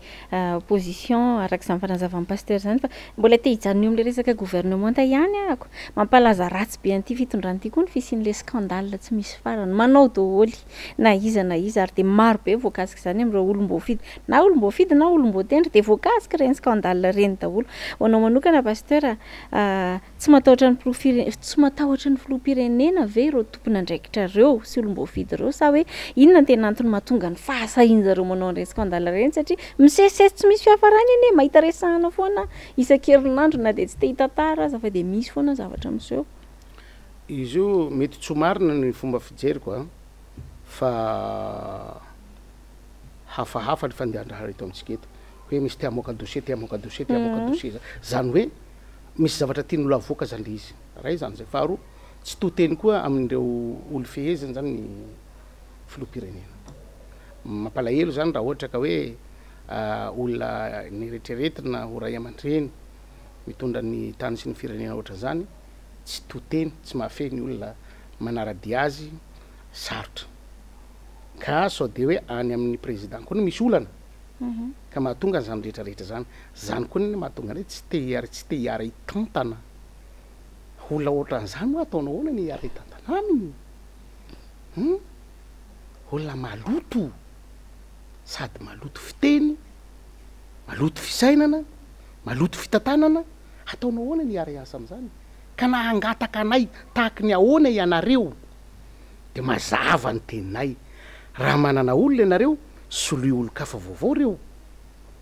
position araka izany fanazavan'i Pasteur izany fa mbola te hijanona eo amin'ilay resaka gouvernementa ihany ahako. Mampalaza ratsy be an'ity fitondrana ity koa ny fisian'ilay scandale tsy misy farany. Manao daholo na iza na iza ary dia maro be voakasik'izany amin'ireo olom-boafidy. Na olom-boafidy na olom-boatendry dia voakasik'ireny scandale ireny daholo. Ho anao manokana Pasteur, Tsy matahotra ny filoham-pire, tsy matahotra ny filoham-pirenena ve ireo tompon'andraikitra ireo sy olom-boafidy ireo sa hoe inona no tena antony mahatonga ny fahasahian-jareo manao an'ireny scandale ireny satria misesisesy tsy misy fiafarany anie, mahita resahana foana isan-kerinandro na dia tsy te hitantara aza fa dia misy foana ny zavatra miseho. Izy io mety tsy ho marina ny fomba fijeriko an, fa hafahafa ny fandehan-draharaha eto amintsika eto, hoe misy te hamoaka dossier, te hamoaka dossier, te hamoaka dossier, zany hoe misy zavatra tian'olo avoaka zany le izy, ray zany zay, faharoa tsy to teny koa amin'ireo olo feheziny zany ny filoham-pirenena, mampalahelo zany raha ohatra ka hoe olona neritreretina ho ray aman-dreny mitondra ny tany sy ny firenena ohatran'izany tsy to teny, tsy mahafehy ny olona manara-dia azy, sarotra ka sao de hoe any amin'ny président koa no misy olana. ka mahatonga an'izany rehetra rehetra izany. Izany koa anie mahatonga anay tsy te hiara tsy te hiara hitantana. Olona ohatran'izany hoa ataonao ahoana ny hiara hitantana aminy? Hum? Olona maloto, sady maloto fiteny, maloto fisainana, maloto fitantanana, ataonao ahoana ny hiara hiasa amin'izany? Ka na hangataka anay tahaky ny ahoana ianareo, dia mazava ny teninay, raha manana olona ianareo, soloy olon-kafa vaovao ireo,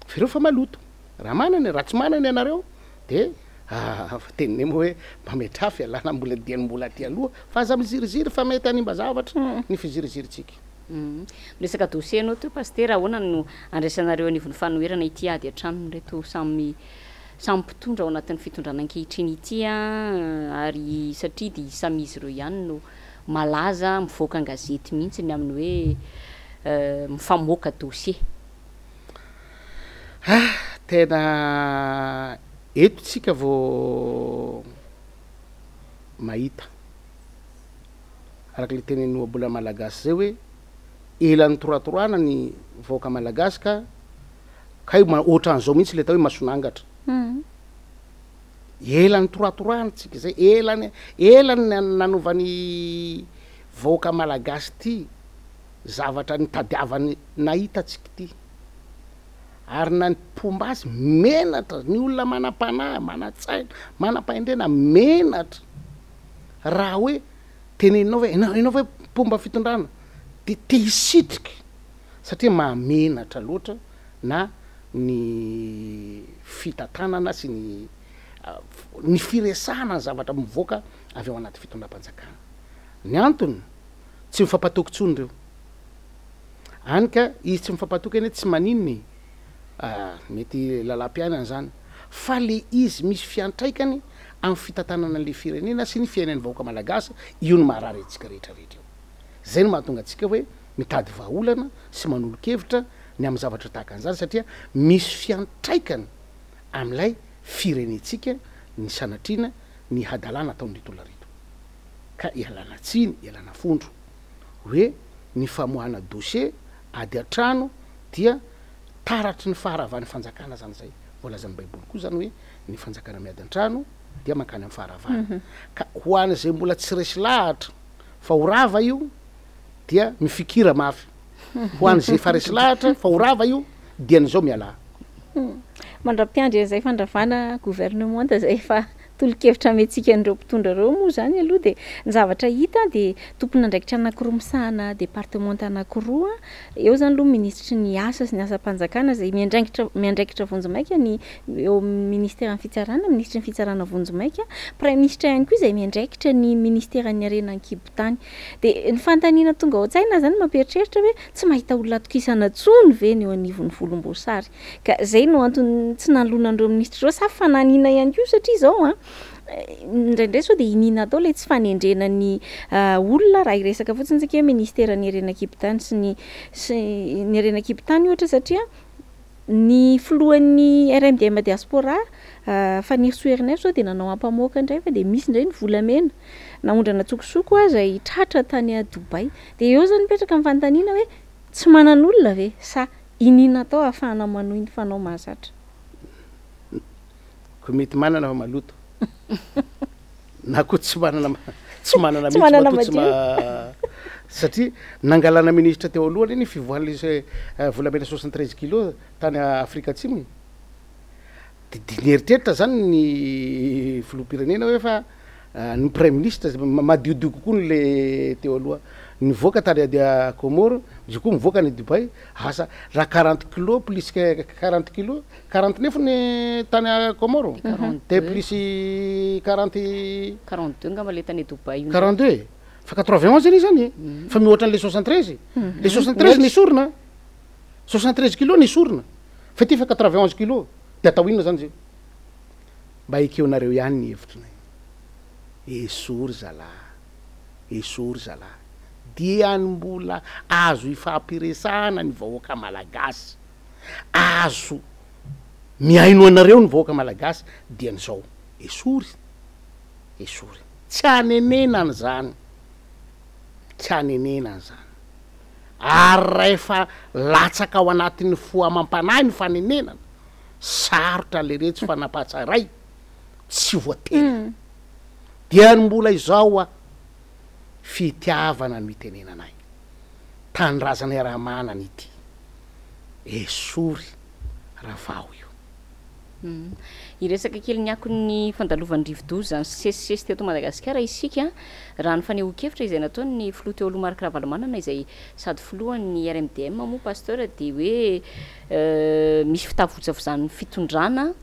fa ireo efa maloto. Raha manana, raha tsy manana ianareo, dia teninay moa hoe mametraha fialana mbola dieny mbola aty aloha, fa aza miziriziry fa mety hanimba zavatra ny fizirizirintsika. Miresaka dossier ianao teo Pasitera, ahoana no andraisanareo anivon'ny fanoherana ity ady an-tranon'ireto samy samy mpitondra ao anatin'ny fitondrana ankehitriny ity ary satria dia samy izy ireo ihany no malaza mivoaka an-gazety mihitsy ny amin'ny hoe mifamoaka dossier. Ah! Tena eto tsika vao mahita araka le tenenin'ny ohabolana malagasy zay hoe ela nitoratorahana ny vahoaka malagasy ka Kay ohatran'izao mihitsy le atao hoe mason'angatra. Ela nitoratorahana tsika zay, ela ela nanovan'ny vahoaka malagasy ty zavatra nitadiavany nahita tsika ty. Ary na ny mpomba azy menatra, ny olona manam-panahy, manan-tsaina, manam-pahendrena menatra raha hoe teneninao hoe enao ve mpomba fitondrana de te hisitrika. satria mahamenatra loatra na ny fitantanana sy ny ny firesahana ny zavatra mivoaka avy ao anaty fitondram-panjakana. Ny antony, tsy mifampatoky intsony ireo. Any ka izy tsy mifampatoky anie tsy maninona e, mety lalam-piainana izany, fa le izy misy fiantraikany amin'ny fitantanana an'le firenena sy ny fiainan'ny vahoaka malagasy, io no maharary antsika rehetra rehetra io. Izay no mahatonga antsika hoe mitady vahaolana sy manolo-kevitra ny amin'ny zavatra tahaka an'izany satria misy fiantraikany amin'ilay firenentsika ny sanatriana ny hadalana ataon'ireto olona ireto. Ka ialana tsiny, ialana fondro hoe ny famoahana dossier ady an-trano dia taratry ny faharavan'ny fanjakana izany izay. Voalazan'ny baiboly koa izany hoe ny fanjakana miady an-trano. dia mankany amin'ny faharavana. Ka ho an'izay mbola tsy resy lahatra fa ho rava io dia mifikira mafy. Ho an'izay efa resy lahatra fa ho rava io dia an'izao mialà. Mandra-piandry an'izay fandravana gouvernementa izay efa tolo-kevitra amentsika an'ireo mpitondra ireo moa izany aloha dia ny zavatra hita dia tompon'andraikitra anankiroa misahana departemanta anankiroa, eo izany aloha ny minisitry ny asa sy ny asam-panjakana izay miandraikitra miandraikitra vonjimaika ny eo amin'ny ministeran'ny fitsarana, minisitry ny fitsarana vonjimaika, praiminisitra ihany koa izay miandraikitra ny ministeran'ny harena an-kibon-tany. Dia ny fanontaniana tonga ao an-tsaina izany mampieritreritra hoe tsy mahita olona atokisana intsony ve ny eo anivon'ny volomboasary? Ka izay no antony tsy nanoloana an'ireo minisitra ireo sa fananiana ihany koa satria izao an, indraindray sao dia iniana atao ilay tsy fanendrena ny olona raha hiresaka fotsiny isika hoe ministeran'ny harena an-kibon-tany sy ny sy ny harena an-kibon-tany ohatra satria Ny filohan'ny RMDM Diaspora, Fanirisoa Ernaivo izao dia nanao ampamoaka indray fa dia misy indray ny volamena naondrana an-tsokosoko aza tratra tany Dubaï. Dia eo izany mipetraka ny fanontaniana hoe tsy manan'olona ve sa iniana atao ahafahana manohy ny fanao mahazatra? Koa mety manana fa maloto. Na koa tsy manana tsy manana mihitsy matoa tsy ma satria nangalana ministra teo aloha anie ny fivoahan'le volamena 73 kilos tany Afrika Atsimo e. De de nieritreritra zany ny filoham-pirenena hoe fa ny praiminisitra madiodio kokoa ny le teo aloha. Nivoaka tany Comores, izy koa mivoaka any Dubaï, asa raha 40 kilos plus 40 kilos 49 ny tany Comores de plus 40. 42 angamba le tany Dubaï io. 42 e! Fa 91 anie zany e! Fa mihoatra an'le 73. Le 73 nesorina, 73 kilos nesorina, fa ity efa 91 kilos, de atao inona zany zay? Mba ekeonareo ihany ny hevitrinay. Esory zalahy, esory zalahy. Diany mbola azo ifampiresahana ny vahoaka malagasy. Azo mihaino anareo ny vahoaka malagasy diany zao. Esory, esory. Tsy hanenenana izany, tsy hanenenana izany. Ary rahefa latsaka ao anatin'ny fo amam-panahy ny fanenenana, sarotra leretsy fa nampatsaray, tsy voatery. Diany mbola izao a, fitiavana no itenenanay. Tanindrazana iaraha-manana ity. Esory ravaho io. Hiresaka kely ny akon'ny fandalovan'ny rivodoza nisesisesy teto Madagasikara isika, raha ny fanehoan-kevitra izay nataon'ny filoha teo aloha Marc Ravalomanana izay sady filohan'ny RMDM moa Pasteur dia hoe misy fitavozavozan'ny fitondrana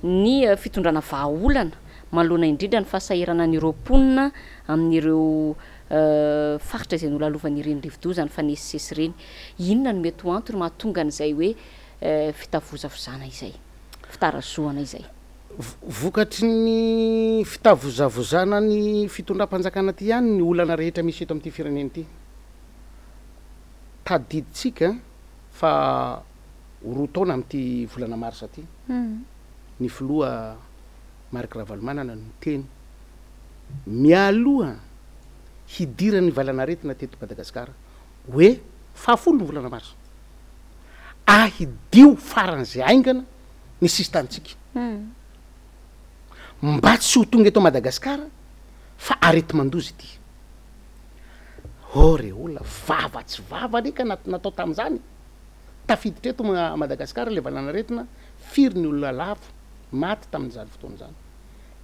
ny fitondrana vahaolana manoloana indrindra ny fahasahiranan'ireo mponina amin'ireo faritra izay nolalovan'ireny rivodoza nifanesisesy ireny. Inona no mety ho antony mahatonga an'izay hoe fitavozavozana izay, fitarazohana izay? Vokatry ny fitavozavozana ny fitondram-panjakana ity ihany ny olana rehetra misy eto amin'ity firenena ity. Tadidintsika fa ho roa taona amin'ity volana marsa ity ny filoha Marc Ravalomanana no niteny mialoha hidiran'ny valan'aretina teto Madagasikara hoe fahafolo ny volana marsa. Ahidio faran'izay haingana ny sisin-tanintsika mba tsy ho tonga eto Madagasikara fa areti-mandoza ity. Oh re olona, vava tsy vava anie ka natao tamin'izany. Tafiditra eto Madagasikara ilay valan'aretina, firy ny olona lavo, maty tamin'izany fotoana izany.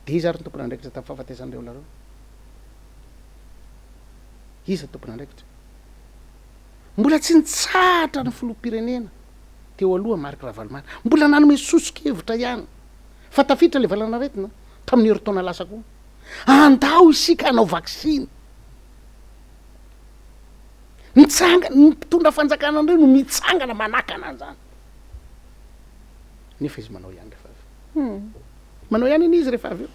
Dia iza ary no tompon'andraikitra tamin'ny fahafatesan'ireo olona ireo? Iza no tompon'andraikitra? Mbola tsy nitsahatra ny filoham-pirenena teo aloha Marc Ravalomanana, mbola nanome soso-kevitra ihany fa tafiditra ilay valanaretina tamin'ny herintaona lasa koa. Andao isika hanao vaksiny. Mitsangana, ny mpitondra fanjakana indray no mitsangana manakana an'izany. Nefa izy manao ihany rehefa avy eo. Manao ihany anie izy rehefa avy eo.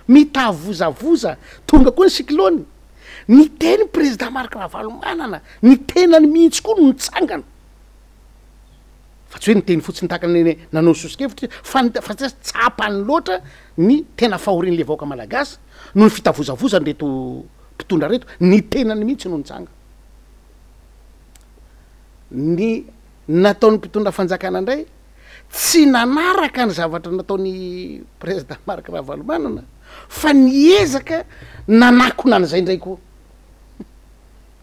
Mitavozavoza, tonga koa ny cyclone. Niteny Président Marc Ravalomanana, ny tenany mihitsy koa no nitsangana. Fa tsy hoe niteny fotsiny tahaka ny nanao soso-kevitra izy, fa fa tsy tsapany loatra ny tena fahorian'ilay vahoaka malagasy noho ny fitavozavozan'ireto mpitondra ireto, ny tenany mihitsy no nitsangana. Ny nataon'ny mpitondra fanjakana indray, tsy nanaraka ny zavatra nataon'i Président Marc Ravalomanana. Fa niezaka nanakona an'izay indray koa.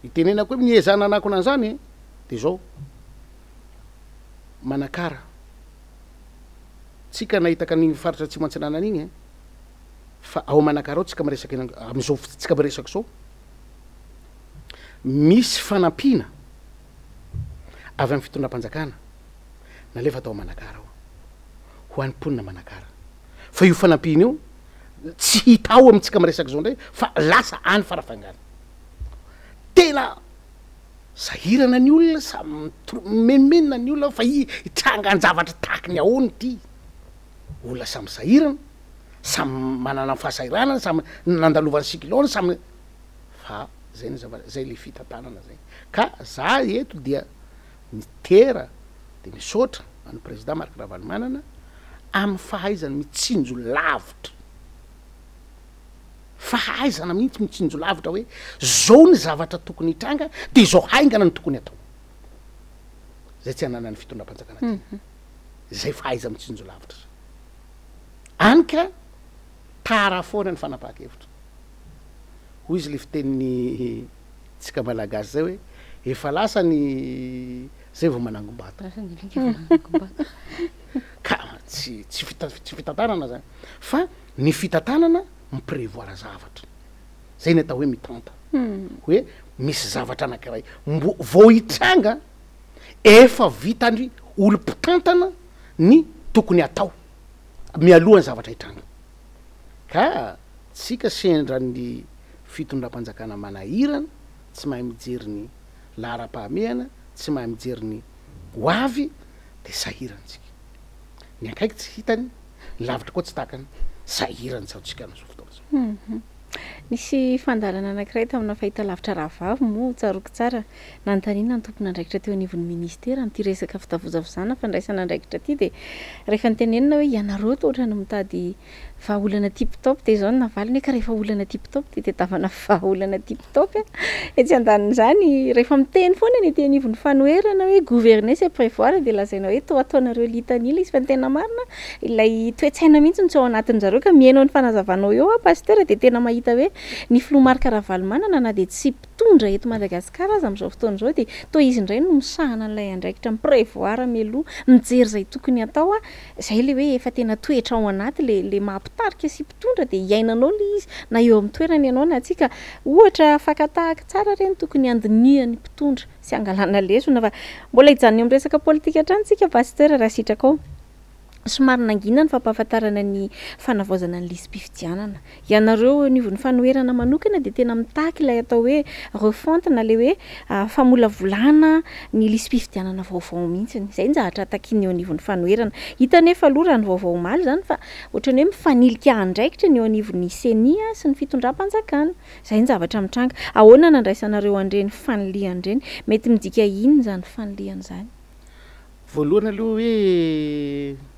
Itenenako hoe miezaha nanakona an'izany e, de zao, Manakara, tsika nahitaka an'iny faritra Atsimo Antsinanana iny e, fa ao Manakara ao tsika miresaka amin'izao tsika miresaka izao, misy fanampiana avy amin'ny fitondram-panjakana nalefa tao Manakara ao, ho an'ny mponina Manakara. Fa io fanampiana io tsy hita ao amintsika miresaka izao indray fa lasa any Farafangana. Tena sahirana ny olona, samy mimenomenona ny olona fa hitrangan-javatra tahaky ny ahoana ity? Olona samy sahirana, samy manana ny fahasahiranany, samy nandalovan'ny cyclone, samy fa zay ny zava, zay le fitantanana zay. Ka za eto dia mitera de misaotra an'i Président Marc Ravalomanana amin'ny fahaizany mitsinjo lavitra. Fahaizana mihitsy mitsinjo lavitra hoe zao ny zavatra tokony hitranga de izao haingana no tokony atao. Zay tsy ananan'ny fitondram-panjakana aty. Zay fahaiza mitsinjo lavitra zay. Any ka tara foana ny fanapahan-kevitra. Hoy izy le fitenin'ny tsika malagasy zay hoe efa lasa ny zay vao manangom-bato. Lasa ny alika vao manangom-bato. Ka tsy tsy fita- tsy fitantanana zany fa ny fitantanana mi-prevoir zavatra. Zay ny atao hoe mitanta. Hoe misy zavatra anankiray mbo vao hitranga efa vitan'ny olo-mpitantana ny tokony hatao mialoha ny zavatra hitranga. Ka tsika sendra ny fitondram-panjakana manahirana, tsy mahay mijery ny laharam-pahamehana, tsy mahay mijery ny ho avy dia sahirana tsika. Ny akaiky tsy hitany, ny lavitra koa tsy takany, sahirana izao tsika amin'izao fotoana izao. Nisy fandaharana anankiray tamina fahitalavitra rahavavy moa, tsaroako tsara, nanontaniana ny tompon'andraikitra teo anivon'ny ministera amin'ity resaka fitavozavozana fandraisana andraikitra ity dia rehefa notenenina hoe ianareo toa ohatran'ny mitady vahaolana tip top dia izao no navaliny hoe ka rehefa olana tip top dia tadiavana vahaolana tip top a! Etsy andanin'izany rehefa miteny foana ny ety anivon'ny fanoherana hoe gouverner c'est prévoir dia lazaina hoe toa ataonareo litanie ilay izy fa ny tena marina ilay toe-tsaina mihitsy no tsy ao anatin-jareo ka mihaino ny fanazavanao eo aho Pasteur dia tena mahita hoe ny filoha Marc Ravalomanana na dia tsy mpitondra eto Madagasikara aza amin'izao fotoana izao dia toa izy indray no misahana an'ilay andraikitra mi-prévoir mialoha mijery izay tokony hatao Zay le hoe efa tena toetra ao anaty le le maha mpitarika sy mpitondra dia iainanao le izy na eo amin'ny toerana ianao na tsia ka ohatra fakan-tahaka tsara re no tokony handinihan'ny mpitondra sy hangalana lesona fa mbola hijanona eo amin'ny resaka politika hatrany tsika Pasteur raha sitrakao. Somary nangina ny fampahafantarana ny fanavaozana ny lisi-pifidianana. Ianareo eo anivon'ny fanoherana manokana dia tena mitaky ilay atao hoe refonte na ilay hoe famolavolana ny lisi-pifidianana vaovao mihitsy. Izay ny zavatra takian'ny eo anivon'ny fanoherana. Hita anefa aloha raha ny vaovao omaly izany fa ohatran'ny hoe mifanilika andraikitra ny eo anivon'ny Ceni sy ny fitondram-panjakana. Izay ny zavatra mitranga. Ahoana no andraisanareo an'ireny fanilihana ireny? Mety midika inona izany fanilihana izany? Voalohany aloha hoe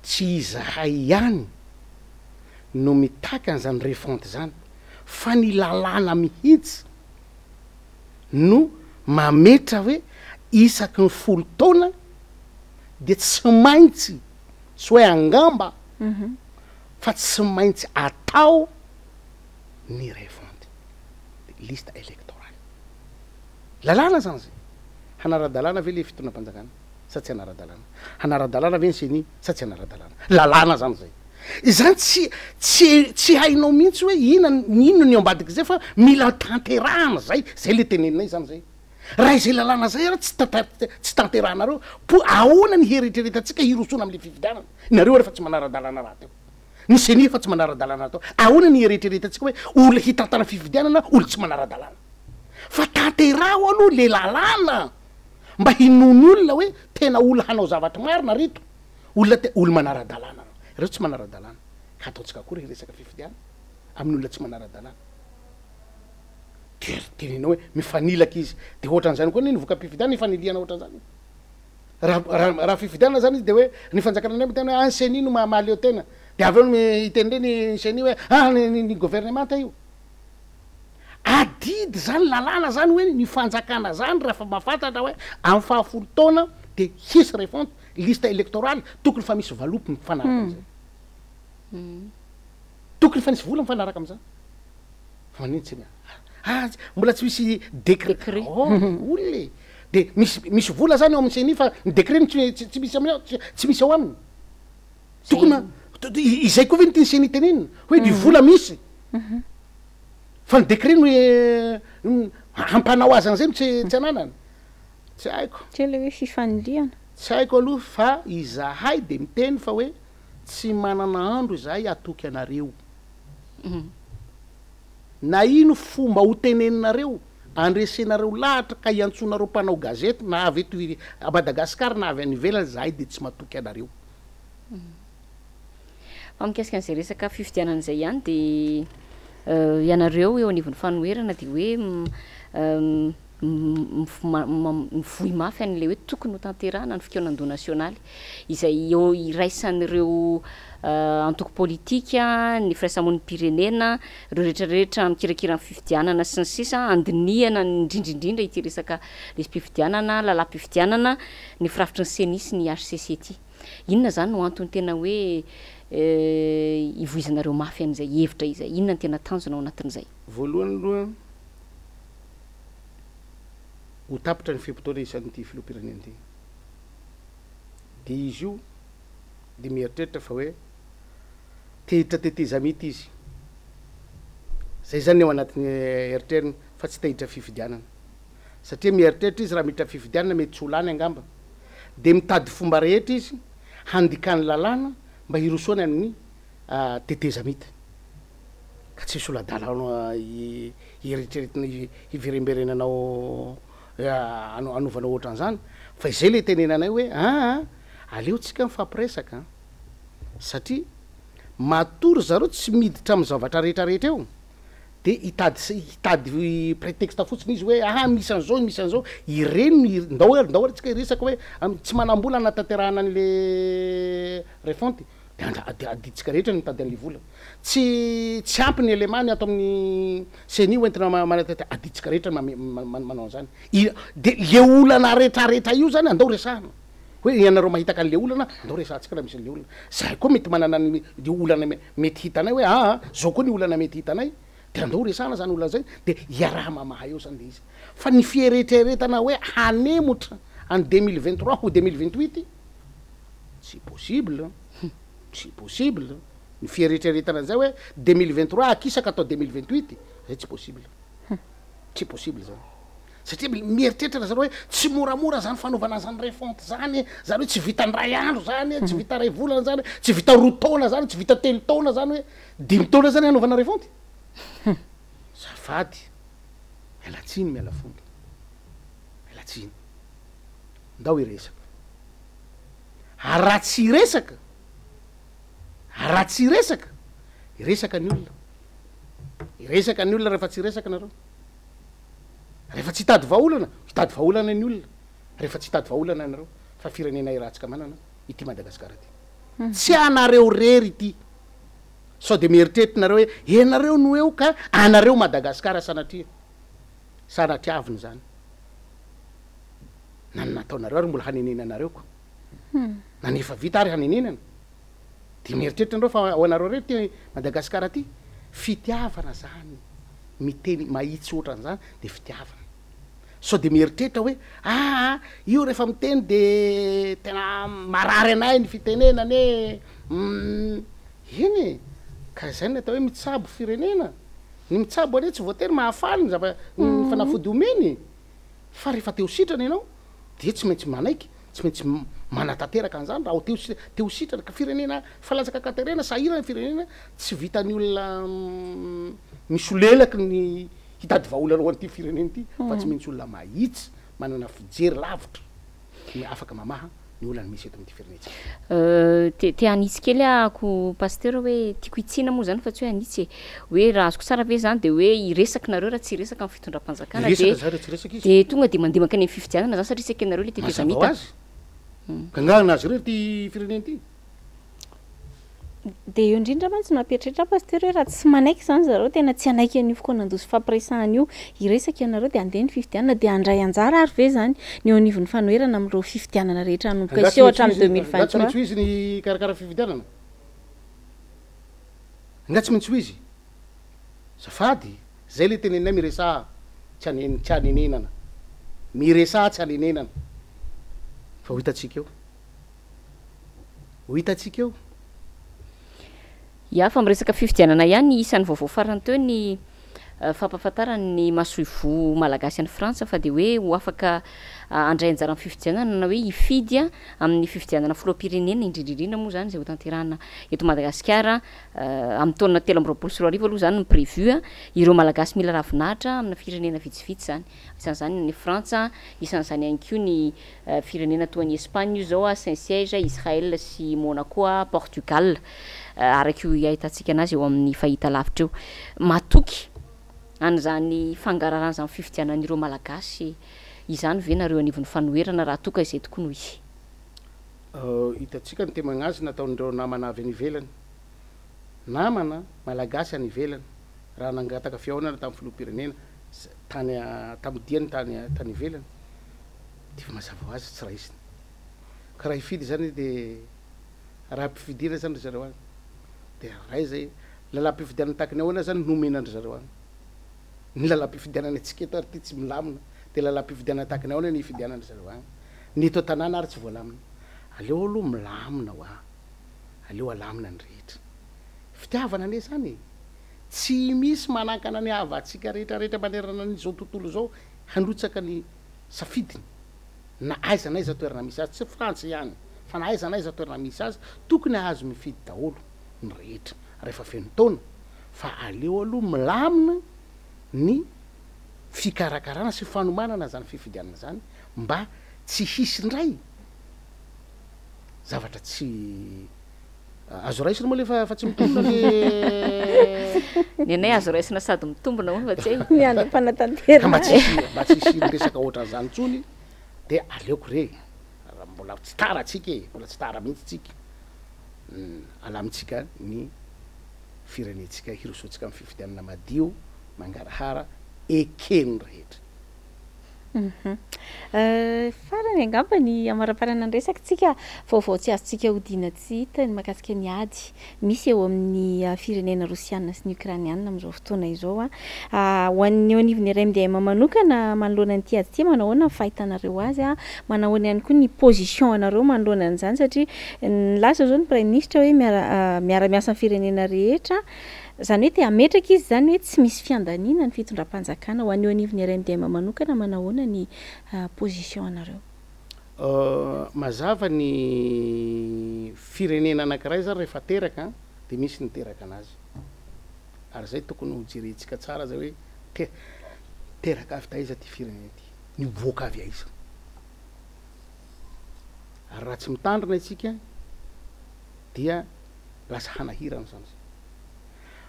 tsy izahay ihany no mitaky an'izany refonte izany fa ny lalàna mihitsy no mametra hoe isaky ny folo taona dia tsy maintsy, tsy hoe angamba fa tsy maintsy atao ny refonte liste électorale. Lalàna izany izay. Hanara-dalàna ve le fitondram-panjakana sa tsy hanara-dalàna? Hanara-dalàna ve ny ceni sa tsy hanara-dalàna? Lalàna izany izay. Izany tsy tsy tsy hainao mihitsy hoe inona inona ny ao ambadik'izay fa mila tanterahana izay, izay le teneninay izany izay. Raha izay lalàna izay ary tsy tsy tanterahanareo, po ahoana ny hieritreretantsika hirosoana amin'ilay fifidianana? Nareo ary efa tsy manara-dalàna rahateo. Ny ceni efa tsy manara-dalàna rahateo. Ahoana ny hieritreretantsika hoe olona hitantana fifidianana olo tsy manara-dalàna? Fa tanteraho aloha le lalàna mba hinoan'ny olona hoe tena olona hanao zavatra marina reto. Olona te, olo manara-dalàna. Ireo tsy manara-dalàna. Ka ataontsika akory hiresaka fifidianana amin'ny olona tsy manara-dalàna. Dia tenenao hoe mifanilaka izy. Dia ohatran'izany koa anie ny voka-pifidianana, ifanilihana ohatran'izany. Raha, raha, raha fifidianana zany izy dia hoe ny fanjakana indray miteny hoe ah ny ceni no mahaleo tena. Dia avy eo hiteny indray ny ceni hoe ah ny, ny, ny governemanta io. Adidy zany, lalàna zany hoe ny fanjakana zany rehefa mahafantatra hoe amin'ny fahafolo taona dia hisy refonte, liste électorale, tokony fa misy valopy mifanaraka amizay. Tokony efa nisy vola mifanaraka amin'izany. Fa maninona tsy ah, mbola tsy misy décret. Décret. Oh, olona e. De misy, misy vola zany ao amin'ny CENI fa ny décret no tsy, tsy, tsy misy aminy ao, tsy, tsy misy ao aminy. Tokony ma-, izay koa ve no tian'ny CENI tenenina? Hoe ny vola misy. Fa ny décret no hampanao azy an'izay no tsy, tsy ananany. Tsy haiko. Tsy ilay hoe fifanilihana. Tsy haiko aloha fa izahay dia miteny fa hoe tsy manana andro izahay hatoky anareo. Na ino fomba ho teneninareo, andresenareo lahatra ka iantsoanareo mpanao gazety na avy eto Madagascar na avy any ivelany izahay dia tsy matoky anareo. Fa mikasika an'izay resaka fifidianana izay ihany dia ianareo eo anivon'ny fanoherana dia hoe mivoy mafy an'ilay hoe tokony ho tanterahana ny fikaonandoha nasionaly izay eo iraisan'ireo antoko politika, ny firaisamonim-pirenena, ireo rehetra rehetra mikirakira ny fifidianana sy ny sisa handinihana indrindra indrindra ity resaka lisi-pifidianana, lalàm-pifidianana, ny firafitry ny Ceni sy ny HCC ity. Inona izany no antony tena hoe ivoizanareo mafy an'izay hevitra izay? Inona no tena tanjona ao anatin'izay? Voalohany aloha, ho tapitra ny fe-potoana isan'ity filoham-pirenena ity. Dia izy io dia mieritreritra fa hoe te hiditra tetezamita izy. Izay izany ny ao anatin'ny eritreriny fa tsy te hiditra fifidianana. Satria mieritreritra izy raha miditra fifidianana mety tsy ho lany angamba. Dia mitady fomba rehetra izy handikany lalàna mba hirosoany amin'ny tetezamita. Ka tsy hisy olo-adala hieritreretina hiverimberenanao hanovanao ohatran'izany. Fa izay ilay itenenanay hoe aa aleo tsika mifampiresaka an! Satria matoa ry zareo tsy miditra amin'ny zavatra rehetra rehetra eo dia hitady hitady prétexte fotsiny izy hoe aa misy an'izao misy an'izao, ireny no ndao ary ndao ary tsika hiresaka hoe tsy manam-bola hanatanterahana an'le refonte de andra de adidintsika rehetra ny mitady an'le vola. Tsy tsy ampy ny élément ny ato amin'ny ceni ho entina manatanteraka, adidintsika rehetra ny manao an'izany. I de le olana retraretra io zany andao resahana. Hoe ianareo mahitaka an'le olana, andao resahantsika raha misy an'le olana. Zahay koa mety manana ny olana mety hitanay hoe aa zao koa ny olana mety hitanay, de andao resahana zany olana zay, de iaraha-mamaha eo zany le izy. Fa ny fieretreretana hoe hanemotra any 2023 ho 2028, Tsy possible, tsy possible ny fieritreretana an'izay hoe 2023 akisaka atao 2028, zay tsy possible, tsy possible zany. Satria mieritreritra ry zareo hoe tsy moramora zany fanaovana an'zany refonte zany, zany hoe tsy vita ndray andro zany, tsy vita ray volana zany, tsy vita roa taona zany, tsy vita telo taona zany hoe dimy taona zany hanaovana refonte. Azafady, miala tsiny miala fondro, miala tsiny. Ndao hiresaka. Ary raha tsy hiresaka, ary raha tsy hiresaka, hiresaka ny olona. Hiresaka ny olona rehefa tsy hiresaka nareo. Rehefa tsy hitady vahaolana, hitady vahaolana ny olona. Rehefa tsy hitady vahaolana ianareo, fa firenena iratsika manana ity Madagasikara ity. Tsy anareo rery ity. Sao dia mieritreritra nareo hoe ianareo no eo ka anareo Madagasikara sanatria. Sanatriavina izany. Na ny nataonareo ary mbola hanenenanareo ko. Na ny efa vita ary hanenenana. Dia mieritreritra nareo fa ho anareo irery ity Madagascar ity. Fitiavana zany miteny mahitsy ohatran'izany dia fitiavana. Sao dia mieritreritra hoe aa io rehefa miteny dia tena marary anay ny fitenenany e. Eny e! Ka izay ny atao hoe mitsabo firenena. Ny mitsabo anie tsy voatery mahafaly ny zava ny fanafody omeny e. Fa rehefa te ho sitrana ianao dia tsy maintsy manaiky, tsy maintsy manatanteraka an'izany raha te ho te ho sitrana. Ka firenena efa latsaka an-katerena, sahirana ny firenena, tsy vitan'ny olona misolelaky ny hitady vahaolana ho an'ity firenena ity fa tsy maintsy olona mahitsy, manana fijery lavitra no afaka mamaha ny olana misy eto amin'ity firenentsika. Te te hanitsy kely ahako Pasteur hoe tiako hitsiana moa zany fa tsy hoe hanitsy e, hoe raha azoko tsara ve zany de hoe hiresaka nareo raha tsy hiresaka amin'ny fitondram-panjakana de Hiresaka za raha tsy hiresaka izy. de tonga de mandeha mankany amin'ny fifidianana zany satria tsy ekenareo le Mazava ho tetezamita. azy. Ka nga anazy irery ity firenena ity? Dia eo indrindra mantsy no hampieritreritra ahy Pasteur hoe raha tsy manaiky izany zareo, tena tsy hanaiky an'io fikaonandoha sy fampiresahana io, hiresaka ianareo dia handeha ny fifidianana, dia handray anjara ary ve izany ny eo anivon'ny fanoherana amin'ireo fifidianana rehetra hanomboka Angaha tsy hiseho maintsy ho hatramin'ny izy, angaha tsy 2023? maintsy ho izy ny hikarakara fifidianana? Nga tsy maintsy ho izy? Zafady, zay le teneninay miresaha tsy ane tsy anenenana. Miresaha tsy anenenana. Fa ho hitantsika eo. Ho hitantsika eo. Ya, fa miresaka fifidianana ihany, isan'ny vaovao farany teo ny fampahafantarany ny masoivoho malagasy any Frantsa fa dia hoe ho afaka handray anjara amin'ny fifidianana na hoe hifidy amin'ny fifidianana filoham-pirenena indrindra indrindra moa izany izay hotanterahina eto Madagasikara amin'ny taona 2023 aloha izany no prévu ireo malagasy mila ravinahitra amina firenena vitsivitsy izany isan'izany ny Frantsa isan'izany ihany koa ny firenena toa an'i Espagne io izao Saint Siège Israël sy Monaco Portugal araka io ahitantsika anazy eo amin'ny fahitalavitra io. Matoky an'izany fangararana izany fifidianan'ireo Malagasy izany ve nareo anivon'ny fanoherana raha toa ka izay tokoa no izy? Hitantsika ny témoignage nataon'ireo namana avy any ivelany, namana Malagasy any ivelany raha nangataka fihaonana tamin'ny filoham-pirenena tany tamin'ny diany tany tany ivelany dia efa mazava ho azy tsy raisina. Ka raha hifidy izany dia Raha mpifidiana zany ry zareo any dia ray zay lalam-pifidianana tahaka ny ahoana zany no omena an-dry zareo any? Ny lalam-pifidianana antsika eto ary ity tsy milamina dia lalam-pifidianana tahaka ny ahoana no hifidianan-dry zareo any? Ny eto an-tanàna ary tsy voalamina. Aleo aloha milamina hoa, aleo alamina ny rehetra. Fitiavana anie zany e! Tsy misy manankana ny havantsika rehetra rehetra manerana an'izao tontolo izao handrotsaka ny safidiny. na aiza na aiza toerana misy azy, tsy Frantsa ihany fa na aiza na aiza toerana misy azy, tokony hahazo mifidy daholo ny rehetra rehefa feno taona fa aleo aloha milamina ny fikarakarana sy fanomanana izany fifidianana izany mba tsy hisy indray zavatra tsy azo raisina moa le fa tsy mitombina le Ny anay azo raisina sady mitombina hono fa tsy hay. Miandry ny fanatanterahana. Mba tsy hisy mba tsy hisy resaka ohatran'izany intsony de aleoko re raha mbola tsy tara tsika e, mbola tsy tara mihitsy tsika, alamintsika ny firenentsika hirosoantsika amin'ny fifidianana madio, mangarahara, eken'ny rehetra. Farany angamba ny hamaraparana ny resaka tsika, vaovao tsy azontsika odiana tsy hita ny mahakasika ny ady misy eo amin'ny firenena rosiana sy ny ukrainiana amin'izao fotoana izao. Ho an'ny eo anivon'ny RMDM manokana manoloana an'ity ady ity, manao ahoana ny fahitanareo azy? Manao ahoana ihany koa ny position anareo manoloana an'izany satria nilaza izao ny praiminisitra hoe miara miara-miasa amin'ny firenena rehetra. Izany hoe te hametraka izy izany hoe tsy misy fiandaniana ny fitondram-panjakana. Ho an'ny eo anivon'ny RMDM manokana manao ahoana ny position anareo? Mazava ny firenena anankiray zany rehefa teraka dia misy niteraka anazy. Ary zay tokony ho jerentsika tsara zay hoe te- teraka avy taiza ity firenena ity, nivoaka avy aiza. Ary raha tsy mitandrina isika dia lasa hanahirana zany zay.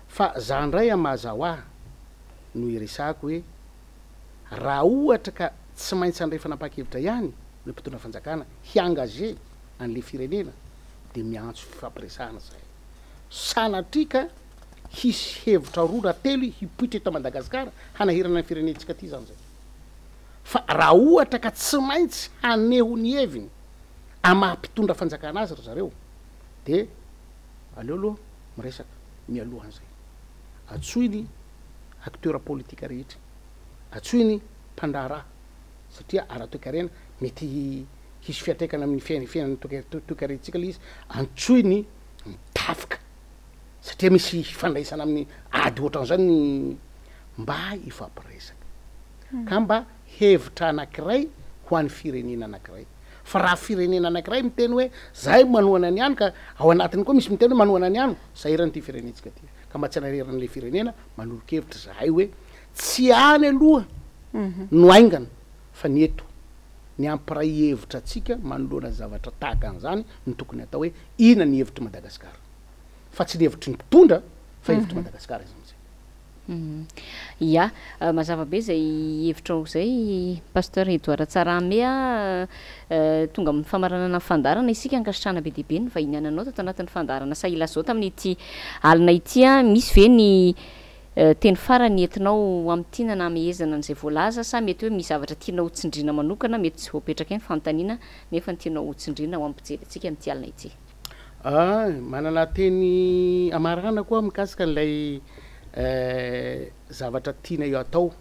Fa za ndray am maha zaho ahy no iresahako hoe raha ohatra ka tsy maintsy handray fanapahan-kevitra ihany ny mpitondra fanjakana hi-engager an'le firenena dia miantso fifampiresahana zahay. Sanatria ka hisy hevitra roa na telo hipoitra eto Madagasikara hanahirana ny firenentsika ty zany zay. Fa raha ohatra ka tsy maintsy haneho ny heviny am maha mpitondra fanjakana azy ry zareo dia aleo aloha miresaka mialoha an'izay. Antsoy ny acteur politique rehetra, antsoy ny mpandraharaha satria ara-toekarena mety hisy fiantraikany amin'ny fiainan'ny toekarentsika ilay izy, antsoy ny tafika satria misy hifandraisana amin'ny ady ohatran'izany ny mba hifampiresaka ka mba hevitra anankiray ho an'ny firenena anankiray. Fa raha firenena anankiray miteny hoe zahay manohana ny any ka ao anatiny koa misy miteny hoe manohana ny any, sahirana ity firenentsika ity. Ka mba tsy hanahirana an'ilay firenena, manolo-kevitra zahay hoe tsy any aloha no haingana fa ny eto. Ny hampiray hevitra antsika manoloana zavatra tahaka an'izany no tokony hatao hoe inona ny hevitr'i Madagasikara. Fa tsy ny hevitry ny mpitondra fa hevitr'i Madagasikara izany izay. Ya, mazava be izay hevitrao izay Pasteur Edouard Tsarahame a! Tonga amin'ny famaranana ny fandaharana isika, ankasitrahana be dia be ny vahiniananao tato anatin'ny fandaharana Sahy Lazao tamin'ity alina ity a! Misy ve ny teny farany entinao hamintinana na hamehezana an'izay voalaza sa mety hoe misy zavatra tianao ho tsindriana manokana mety tsy voapetraka eny fanontaniana nefa ny tianao ho tsindriana ho amin'ny mpijery antsika amin'ity alina ity? Manana teny hamarana koa mikasika an'ilay zavatra tianay atao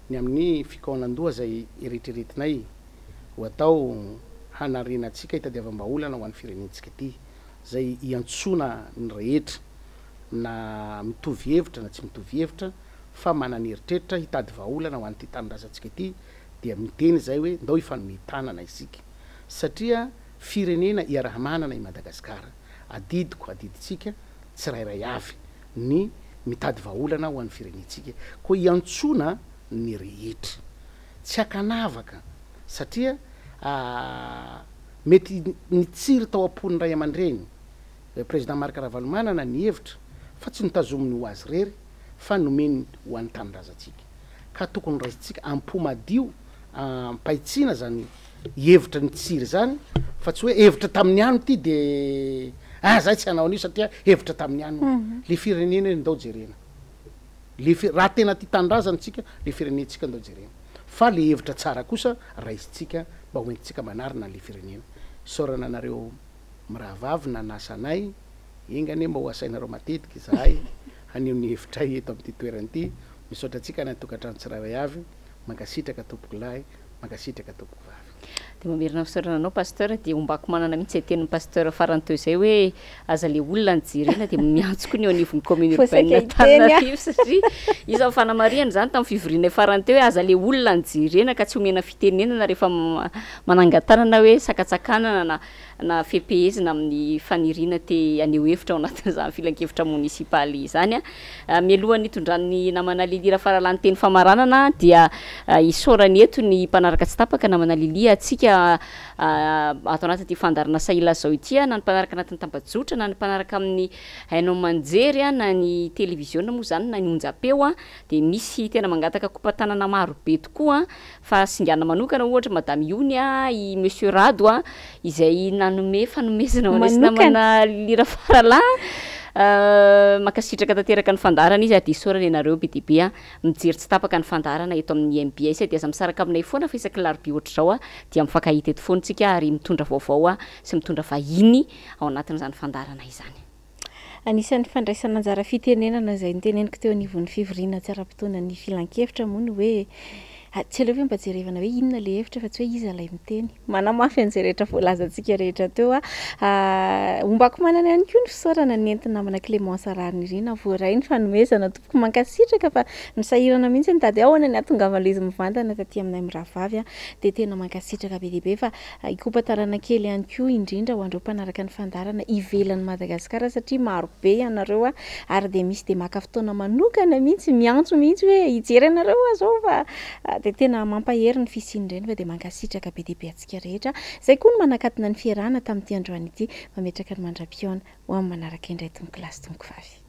ny amin'ny fikaonan-doha izay eritreretinay ho atao hanarenantsika hitadiavam-bahaolana ho an'ny firenentsika ity, izay iantsoana ny rehetra na mitovy hevitra na tsy mitovy hevitra fa manana eritreritra hitady vahaolana ho an'ity tanindrazantsika ity dia miteny izay hoe ndao hifanome tanana isika satria Firenena iaraha-manana i Madagasikara. Adidiko, adidintsika tsirairay avy ny mitady vahaolana ho an'ny firenentsika. Koa iantsoana ny rehetra. Tsy ankanavaka satria mety nitsiry tao am-pon'ny ray aman-dreny, Président Marc Ravalomanana ny hevitra fa tsy notazominy ho azy irery fa nomeny ho an'ny tanindrazantsika. Ka tokony raisintsika am-po madio, am-pahitsiana izany hevitra nitsiry izany fa tsy hoe hevitra tamin'ny ano ity de ah zahay tsy hanao an'io satria hevitra tamin'ny ano. Le firenena ndao jerena. Le fi- raha tena tia tanindrazana tsika, le firenentsika ndao jerena. Fa le hevitra tsara kosa raisintsika mba ho entintsika manarina an'le firenena. Isaorana anareo mirahavavy nanasa anay, enga anie mba ho asainareo matetika izahay haneho ny hevitray eto amin'ity toerana ity. Misaotra antsika any an-tokantrano tsirairay avy. Mankasitraka tompokolahy. Mankasitraka tompoko vavy. Dia mamerina ny fisaorana anao Pasteur, dia ombako manana mihitsy izay tenin'i Pasteur farany teo izay hoe aza le olona no jerena dia miantso koa ny eo anivon'ny commune urbaine Antananarivo satria isan'ny fanamarihana izany tamin'ny fivorianay farany teo hoe aza le olona no jerena ka tsy omena fitenenana rehefa manangan-tanana hoe sakatsakanana na na fehipehezina amin'ny faniriana te haneho hevitra ao anatin'izany filankevitra monisipaly izany. Mialohan'ny hitondran'ny namana Lily Rafaralahy ny teny famaranana dia isaorany eto ny mpanaraka tsy tapaka namana Lily antsika ato anatin'ity fandaharana Sahilazao ity na ny mpanaraka anatin'ny tambajotra na ny mpanaraka amin'ny haino aman-jery na ny televiziona moa izany na ny onjam-peo dia misy tena mangataka kopa-tanana maro be tokoa Fa singana manokana ohatra Madame Iony a, i Monsieur Rado a, izay nanome fanomezana ho anay sy namana Lily Rafaralahy. Mankasitraka tanteraka ny fandaharana izy ary dia isaorana ianareo be dia be a, mijery tsy tapaka ny fandaharana eto amin'ny mbs dia aza misaraka aminay foana fa isaky ny larobia ohatr'izao a, dia mifankahita eto foana tsika ary mitondra vaovao sy mitondra vahiny ao anatin'izany fandaharana izany. Anisan'ny fandraisana anjara fitenenana izay noteneniko teo anivon'ny fivoriana tsy ara-potoanan'ny filankevitra moa ny hoe tsy aleo ve mba jerevana hoe inona ilay hevitra fa tsy hoe iza ilay miteny. Manamafy an'izay rehetra voalazantsika rehetra teo aho. Ombako manana ihany koa ny fisaorana nentin'ny namana Clémence Raharinirina voaray ny fanomezana tompoko mankasitraka fa nisahirana mihitsy nitady ahoana ny hahatongavan'ilay izy mivantana taty aminay mirahavavy dia tena mankasitraka be dia be fa Hikopa-tanana kely ihany koa indrindra ho an'ireo mpanaraka ny fandaharana ivelan'i Madagasikara satria maro be ianareo ary dia misy dia maka fotoana manokana mihitsy miantso mihitsy hoe hijery anareo aho izao fa dia tena mampahery ny fisian'ireny fa dia mankasitraka be dia be antsika rehetra. Izay koa no manakatona ny fiarahana tamin'ity androany ity. Mametraka ny mandra-pihaona ho amin'ny manaraka indray tompokolahy sy tompokovavy.